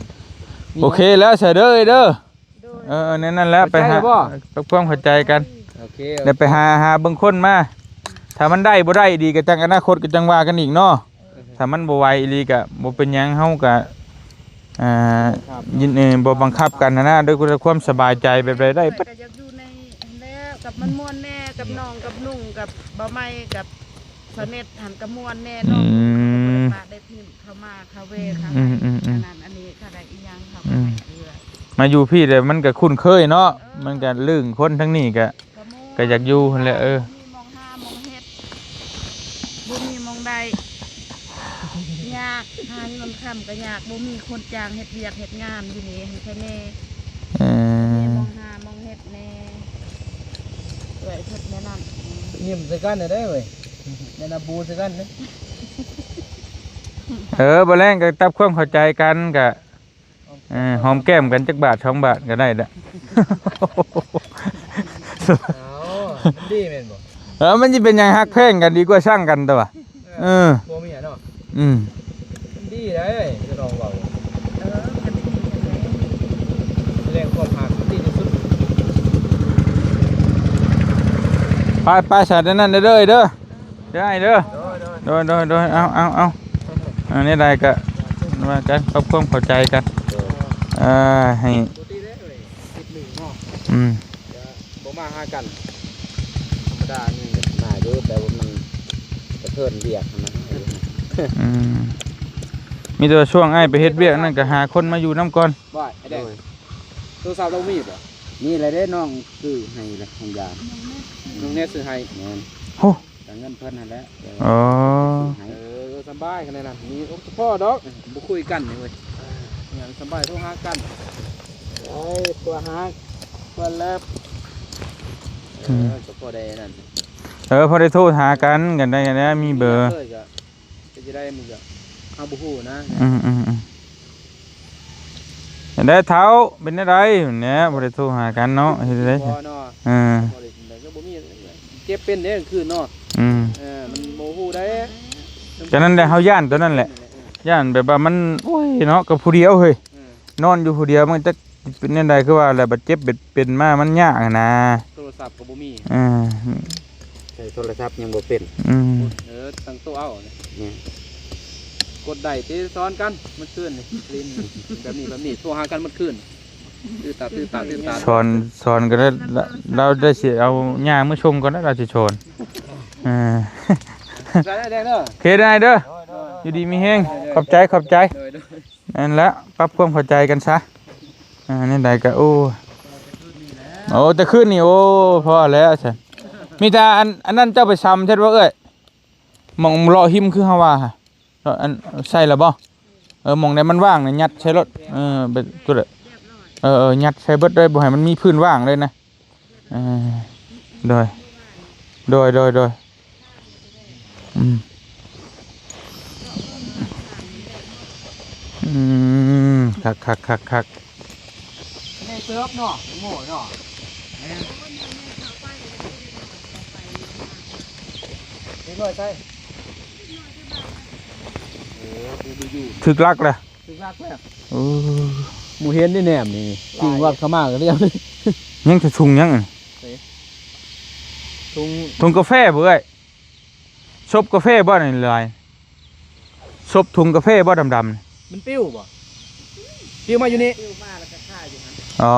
ໂອເຄແລ້ວ ໃສ່ເດີ ເດີ ໂດຍ ເອີ ແນວນັ້ນແຫຼະ ໄປຫາ ເຂົ້າໃຈບໍ່? ປັບຄວາມເຂົ້າໃຈກັນ ໂອເຄ ແລ້ວໄປຫາ ຫາເບິ່ງຄົນມາ ຖ້າມັນໄດ້ບໍ່ໄດ້ອີ່ຫຼີກໍຈັ່ງ ອະນາຄົດກໍຈັ່ງວ່າກັນອີກເນາະ ເອີ ຖ້າມັນບໍ່ໄຫວອີ່ຫຼີກໍບໍ່ເປັນຫຍັງ ເຮົາກໍ ອ່າ ບໍ່ບັງຄັບ ຍິນ ເອີ ບໍ່ບັງຄັບກັນຫັ້ນນະ ໂດຍຄວາມສະບາຍໃຈ ແບບໃດໄດ້ ຂ້ອຍກໍຢາກຢູ່ໃນຫັ້ນແຫຼະ ກັບມັນມ່ວນແດ່ ກັບນ້ອງ ກັບໜຸ່ງ ກັບບ່າວໃໝ່ ກັບສະເນັດຫັ້ນກໍມ່ວນແດ່ ອືມ ນ້ອງ ເຂົາບໍ່ໄດ້ປະໄດ້ຖິ້ມ ເຂົ້າມາເຂົ້າແວ່ ເຂົ້າ ອືມໆໆ ອັນນັ້ນອັນນີ້ ເຂົາໄດ້ອີ່ຫຍັງເຂົາກໍໃຫ້ເອື້ອຍ ອືມ ມາຢູ່ພີ້ແລ້ວມັນກໍຄຸ້ນເຄີຍເນາະ ເອີ ມັນກໍລຶ້ງ ຄົນທາງນີ້ກໍ ກໍຢາກຢູ່ຫັ້ນແຫຼະ ເອີ ບໍ່ມີໝ່ອງຫາໝ່ອງເຮັດ ບໍ່ມີໝ່ອງໄດ້ ຍາກ ຫາເງິນຄ່ຳກໍຍາກ ບໍ່ມີຄົນຈ້າງເຮັດວຽກເຮັດງານຢູ່ນີ້ຫັ້ນແທ້ແນ່ ເອີ ບໍ່ມີໝ່ອງຫາໝ່ອງເຮັດແນ່ ເອື້ອຍເພິ່ນແນວນັ້ນ ຍິ້ມໃສ່ກັນແດ່ເວີຍ ແມ່ນອາບູໃສ່ກັນເດ້ ເອີ ບໍ່ແລງກໍປັບຄວາມເຂົ້າໃຈກັນ ກໍ ເອີ ຫອມແກ້ມກັນຈັກບາດສອງບາດກໍໄດ້ລະ ເອົາ ມັນດີແມ່ນບໍ່? ເອີ ມັນຊິເປັນຫຍັງ ຮັກແພງກັນດີກວ່າຊັງກັນຕົວະ ເອີ ເອີ ຜົວເມຍເນາະ ອືມ ມັນດີເດ້ ຈະລອງເວົ້າ ເອີ ມັນກໍດີແຫຼະ ສະແດງຄວາມຮັກດີທີ່ສຸດ ໄປໆ ສາດນັ້ນເດີ ເດີ ເດີອ້າຍເດີ ໂດຍ ໂດຍ ໂດຍ ໂດຍ ເອົາ ເອົາ ເອົາ ອັນນີ້ໄດ້ກໍວ່າກັນ ປັບຄວາມເຂົ້າໃຈກັນ ເອີ ໃຫ້ ອືມ ບໍ່ມາຫາກັນ ທຳມະດານີ້ມາຢູ່ ແຕ່ວ່າມັນກະເທີນວຽກຫັ້ນນະ ອືມ ມີແຕ່ວ່າຊ່ວງອ້າຍໄປເຮັດວຽກນັ້ນ ກໍຫາຄົນມາຢູ່ນຳກ່ອນ ບໍ່ ໄອ້ແດງ ໂທລະສັບລາວມີບໍ່? ມີແລ້ວເດ້ ນ້ອງຊື້ໃຫ້ແລ້ວ ຂອງຢາ ນ້ອງແນດຊື້ໃຫ້ ແມ່ນ ໂຫ ກະເງິນເພິ່ນຫັ້ນແຫຼະ ອໍ ຊື້ໃຫ້ ເອີ ສະບາຍຂະໜາດນັ້ນ ມີອົກສະພໍດອກ ບໍ່ຄຸຍກັນນີ້ເວີຍ ຫຍັງສະບາຍ ໂທຫາກັນ ໄດ້ ໂທຫາເພິ່ນແລ້ວ ອືມ ເອີ ກໍພໍໄດ້ນັ້ນ ເອີ ພໍໄດ້ໂທຫາກັນ ກັນໄດ້ ກັນໄດ້ ມີເບີ ເລີຍກໍ ເປັນຈັ່ງໃດມັນກໍ ເຮົາບໍ່ຮູ້ນະ ອືມໆໆ ຈັ່ງໃດເຖົ້າ ເປັນແນວໃດແນະ ບໍ່ໄດ້ໂທຫາກັນເນາະ ເຮັດໃດ ບໍ່ເນາະ ເອີ ບໍ່ໄດ້ ກໍບໍ່ມີ ເຈັບເປັນເດ້ກາງຄືນເນາະ ອືມ ເອີ ມັນບໍ່ຮູ້ໄດ້ ກໍນັ້ນແຫຼະ ເຮົາຢ້ານຕົວນັ້ນແຫຼະ ຢ້ານແບບວ່າມັນ ໂອ້ຍເນາະ ກໍຜູ້ດຽວເຮີ້ຍ ເອີ ນອນຢູ່ຜູ້ດຽວ ມັນຈັກເປັນແນວໃດ ຄືວ່າແຫຼະ ບາດເຈັບເປັນ ເປັນມາ ມັນຍາກຫັ້ນນາ ໂທລະສັບກໍບໍ່ມີ ເອີ ໃຊ້ໂທລະສັບຍັງບໍ່ເປັນ ອືມ ເອີ ຕັ້ງໂຕະເອົານີ້ ແມ່ນ ກົດໄດ້ຕິ ສອນກັນ ມື້ຄືນນີ້ຫຼິ້ນແບບນີ້ ແບບນີ້ ໂທຫາກັນມື້ຄືນ ຕື້ຕາດ ຕື້ຕາດ ຕື້ຕາດ ສອນ ສອນກໍໄດ້ ລາວໄດ້ຊິເອົາຍ່າມາສົ່ງກ່ອນນະ ລາວຊິສອນ ເອີ ໃສ່ໄດ້ແດງເດີ ໂອເຄ ໄດ້ເດີ ໂດຍ ໂດຍ ຢູ່ດີມີແຮງ ໂດຍ ໂດຍ ຂອບໃຈ ຂອບໃຈ ໂດຍ ໂດຍ ນັ້ນແຫຼະ ປັບຄວາມເຂົ້າໃຈກັນຊະ ອ່າ ແນວໃດກໍ ໂອ້ ໂອ້ ແຕ່ຄືນນີ້ ໂອ້ ພໍແລ້ວຊັ້ນ ມີແຕ່ອັນ ອັນນັ້ນເຈົ້າໄປຊຳເທັດບໍ່ເອື້ອຍ ໝ່ອງເລາະຫິມຄືເຮົາວ່າຫະ ເລາະ ອັນ ໃສ່ແລ້ວບໍ່? ເອີ ໝ່ອງໃດມັນວ່າງນີ້ຍັດໃສ່ໂລດ ເອີ ໄປ ໂຕໃດ ເອີ ເອີ ຍັດໃສ່ເບິດເລີຍ ບໍ່ໃຫ້ມັນມີພື້ນວ່າງເລີຍນະ ເອີ ໂດຍ ໂດຍ ໂດຍ ໂດຍ ອືມ ອືມ ຄັກ ຄັກ ຄັກ ຄັກ ໃຫຍ່ເຕີບເນາະ ໂມເນາະ ແມ່ນ ເດັກນ້ອຍໃສ ເອີ ບໍ່ຢູ່ ຖືກລັກແລ້ວ ຖືກລັກແລ້ວ ໂອ້ ບໍ່ເຫັນໄດ້ແນມນີ້ ຈິງວັດເຂົ້າມາກໍລຽບ ຍັງແຕ່ທຸງຫຍັງອັນນີ້ ເອີ ທຸງ ທຸງກາແຟບໍ່ເອື້ອຍ? ສົບກາເຟບໍ່ນີ້ຫຼາຍ? ສົບຖົງກາເຟບໍ່ດຳໆນີ້? ມັນປິວບໍ່? ປິວມາຢູ່ນີ້. ປິວມາແລ້ວກໍຄາຢູ່ຫັ້ນ. ອໍ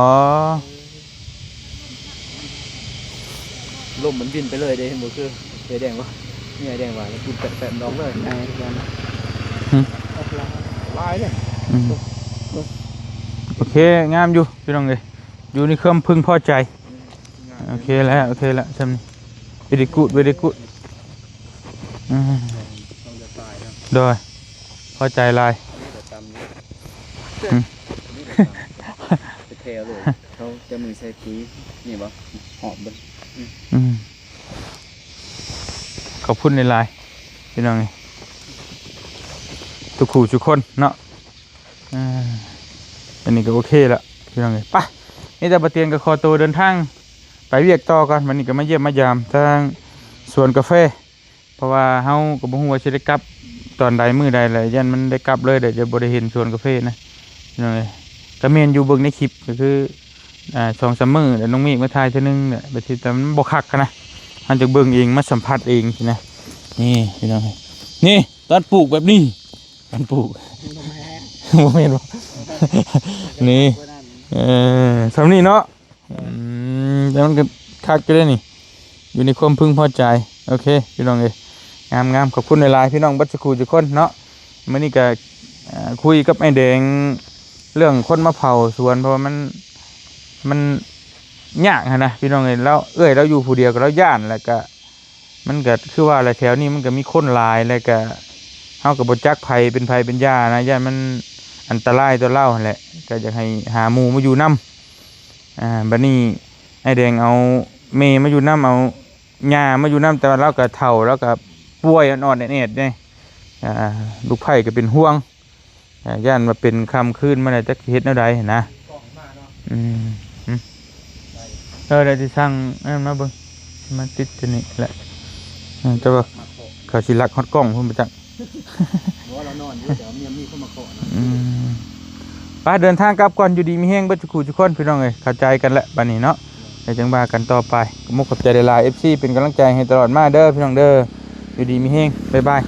ລົມມັນບິນໄປເລີຍເດ້ ເຫັນບໍ່? ຄືໄອ້ແດງວ່າ ມີໄອ້ແດງວ່າ ແລ້ວກູແປະໆ ອອກເລີຍ. ໄດ້ຄືກັນ. ຫຶ? ອອກຫຼາຍ ຫຼາຍເດ້. ອືມ ໂອເຄ ງາມຢູ່ພີ່ນ້ອງເອີຍ ຢູ່ໃນຄວາມເພິ່ງພໍໃຈ. ອືມ ງາມ ໂອເຄແລ້ວ ໂອເຄແລ້ວ ຊ່ຳນີ້. Very good, very good. ອືມ ຕ້ອງຈະຕາຍເນາະ. ໂດຍ ພໍໃຈຫຼາຍ. ອັນນີ້ກໍຕຳຢູ່. ຫຶ? ອັນນີ້ກໍຕຳ ແຖວເລີຍ. ເຮົາຈະມືໃສ່ປຸຍນີ້ບໍ່? ຫອມເບິ່ງ. ອືມ ຂອບຄຸນຫຼາຍໆ ພີ່ນ້ອງເອີຍ ທຸກຜູ້ທຸກຄົນເນາະ. ອ່າ ອັນນີ້ກໍໂອເຄລະ ພີ່ນ້ອງເອີຍ. ໄປ ນີ້ແຕ່ບ່າວຕຽງກໍຂໍໂຕເດີນທາງໄປວຽກຕໍ່ກ່ອນ. ບັດນີ້ກໍມາຢ້ຽມມາຢາມທາງສວນກາແຟ ເພາະວ່າເຮົາກໍບໍ່ຮູ້ວ່າຊິໄດ້ກັບຕອນໃດມື້ໃດແຫຼະ ຢ້ານມັນໄດ້ກັບເລີຍ ດຽວຈະບໍ່ໄດ້ເຫັນສວນກາເຟນະ ພີ່ນ້ອງເອີຍ. ກໍແມ່ນຢູ່ ເບິ່ງໃນຄລິບກໍຄື ອ່າ ສອງສາມມື້ແລ້ວ ນ້ອງເມກມາຖ່າຍເທື່ອໜຶ່ງແຫຼະ ບາດທີ ແຕ່ມັນບໍ່ຄັກຫັ້ນນະ ເຮົາຈະເບິ່ງເອງ ມາສຳຜັດເອງຊີ້ນະ. ນີ້ ພີ່ນ້ອງເອີຍ ນີ້ຕອນປູກແບບນີ້ ຕອນປູກ ບໍ່ແມ່ນບໍ່? ນີ້ ເອີ ຊ່ຳນີ້ເນາະ. ອືມ ແຕ່ມັນກໍຄັກຢູ່ເດ້ນີ້ ຢູ່ໃນຄວາມເພິ່ງພໍໃຈ. ໂອເຄ ພີ່ນ້ອງເອີຍ ງາມໆ ຂອບຄຸນຫຼາຍໆ ພີ່ນ້ອງເບິດສູ່ຄູ່ສູ່ຄົນເນາະ. ມື້ນີ້ກໍ ເອີ ຄຸຍກັບອ້າຍແດງເລື່ອງຄົນມາເຝົ້າສວນ ເພາະວ່າມັນ ມັນຍາກຫັ້ນນະ ພີ່ນ້ອງເອີຍ. ລາວ ເອື້ອຍລາວຢູ່ຜູ້ດຽວກໍລາວຢ້ານ ແລ້ວກໍ ມັນກໍຄືວ່າແຫຼະ ແຖວນີ້ມັນກໍມີຄົນຫຼາຍ ແລ້ວກໍເຮົາກໍບໍ່ຈັກໃຜເປັນໃຜເປັນຢ່ານະ ຢ້ານມັນອັນຕະລາຍຕໍ່ລາວຫັ້ນແຫຼະ ກໍຢາກໃຫ້ຫາໝູ່ມາຢູ່ນຳ. ອ່າ ບັດນີ້ອ້າຍແດງເອົາແມ່ມາຢູ່ນຳ ເອົາຍ່າມາຢູ່ນຳ ແຕ່ວ່າລາວກໍເຖົ້າ ລາວກໍປ່ວຍອ່ອນໆແອດໆເດ້. ອ່າ ລູກໃພ້ກໍເປັນຫ່ວງ ອ່າ ຢ້ານວ່າເປັນຄ່ຳຄືນມາແລ້ວ ຈັກເຮັດແນວໃດຫັ້ນນະ. ອືມ ຫຶ? ເອີ ດຽວຊິສັ່ງອັນນັ້ນມາເບິ່ງ ມາຕິດຕົວນີ້ແຫຼະ. ເອີ ແຕ່ວ່າເຂົາຊິລັກຮອດກ້ອງພຸ້ນບໍ່ຈັກ. ບໍ່ ລາວນອນຢູ່ ແຕ່ວ່າມີ ມີຄົນມາເຄາະນະ. ອືມ ໄປ ເດີນທາງກັບກ່ອນ. ຢູ່ດີມີແຮງເບິດສູ່ຄູ່ສູ່ຄົນ ພີ່ນ້ອງເອີຍ ເຂົ້າໃຈກັນແຫຼະບັດນີ້ເນາະ. ແລ້ວຈັ່ງວ່າກັນຕໍ່ໄປ. ຂໍຂອບໃຈຫຼາຍໆ ເອັຟຊີ ເປັນກຳລັງໃຈໃຫ້ຕະຫຼອດມາເດີ ພີ່ນ້ອງເດີ. ຢູ່ດີມີແຮງ ບາຍບາຍ.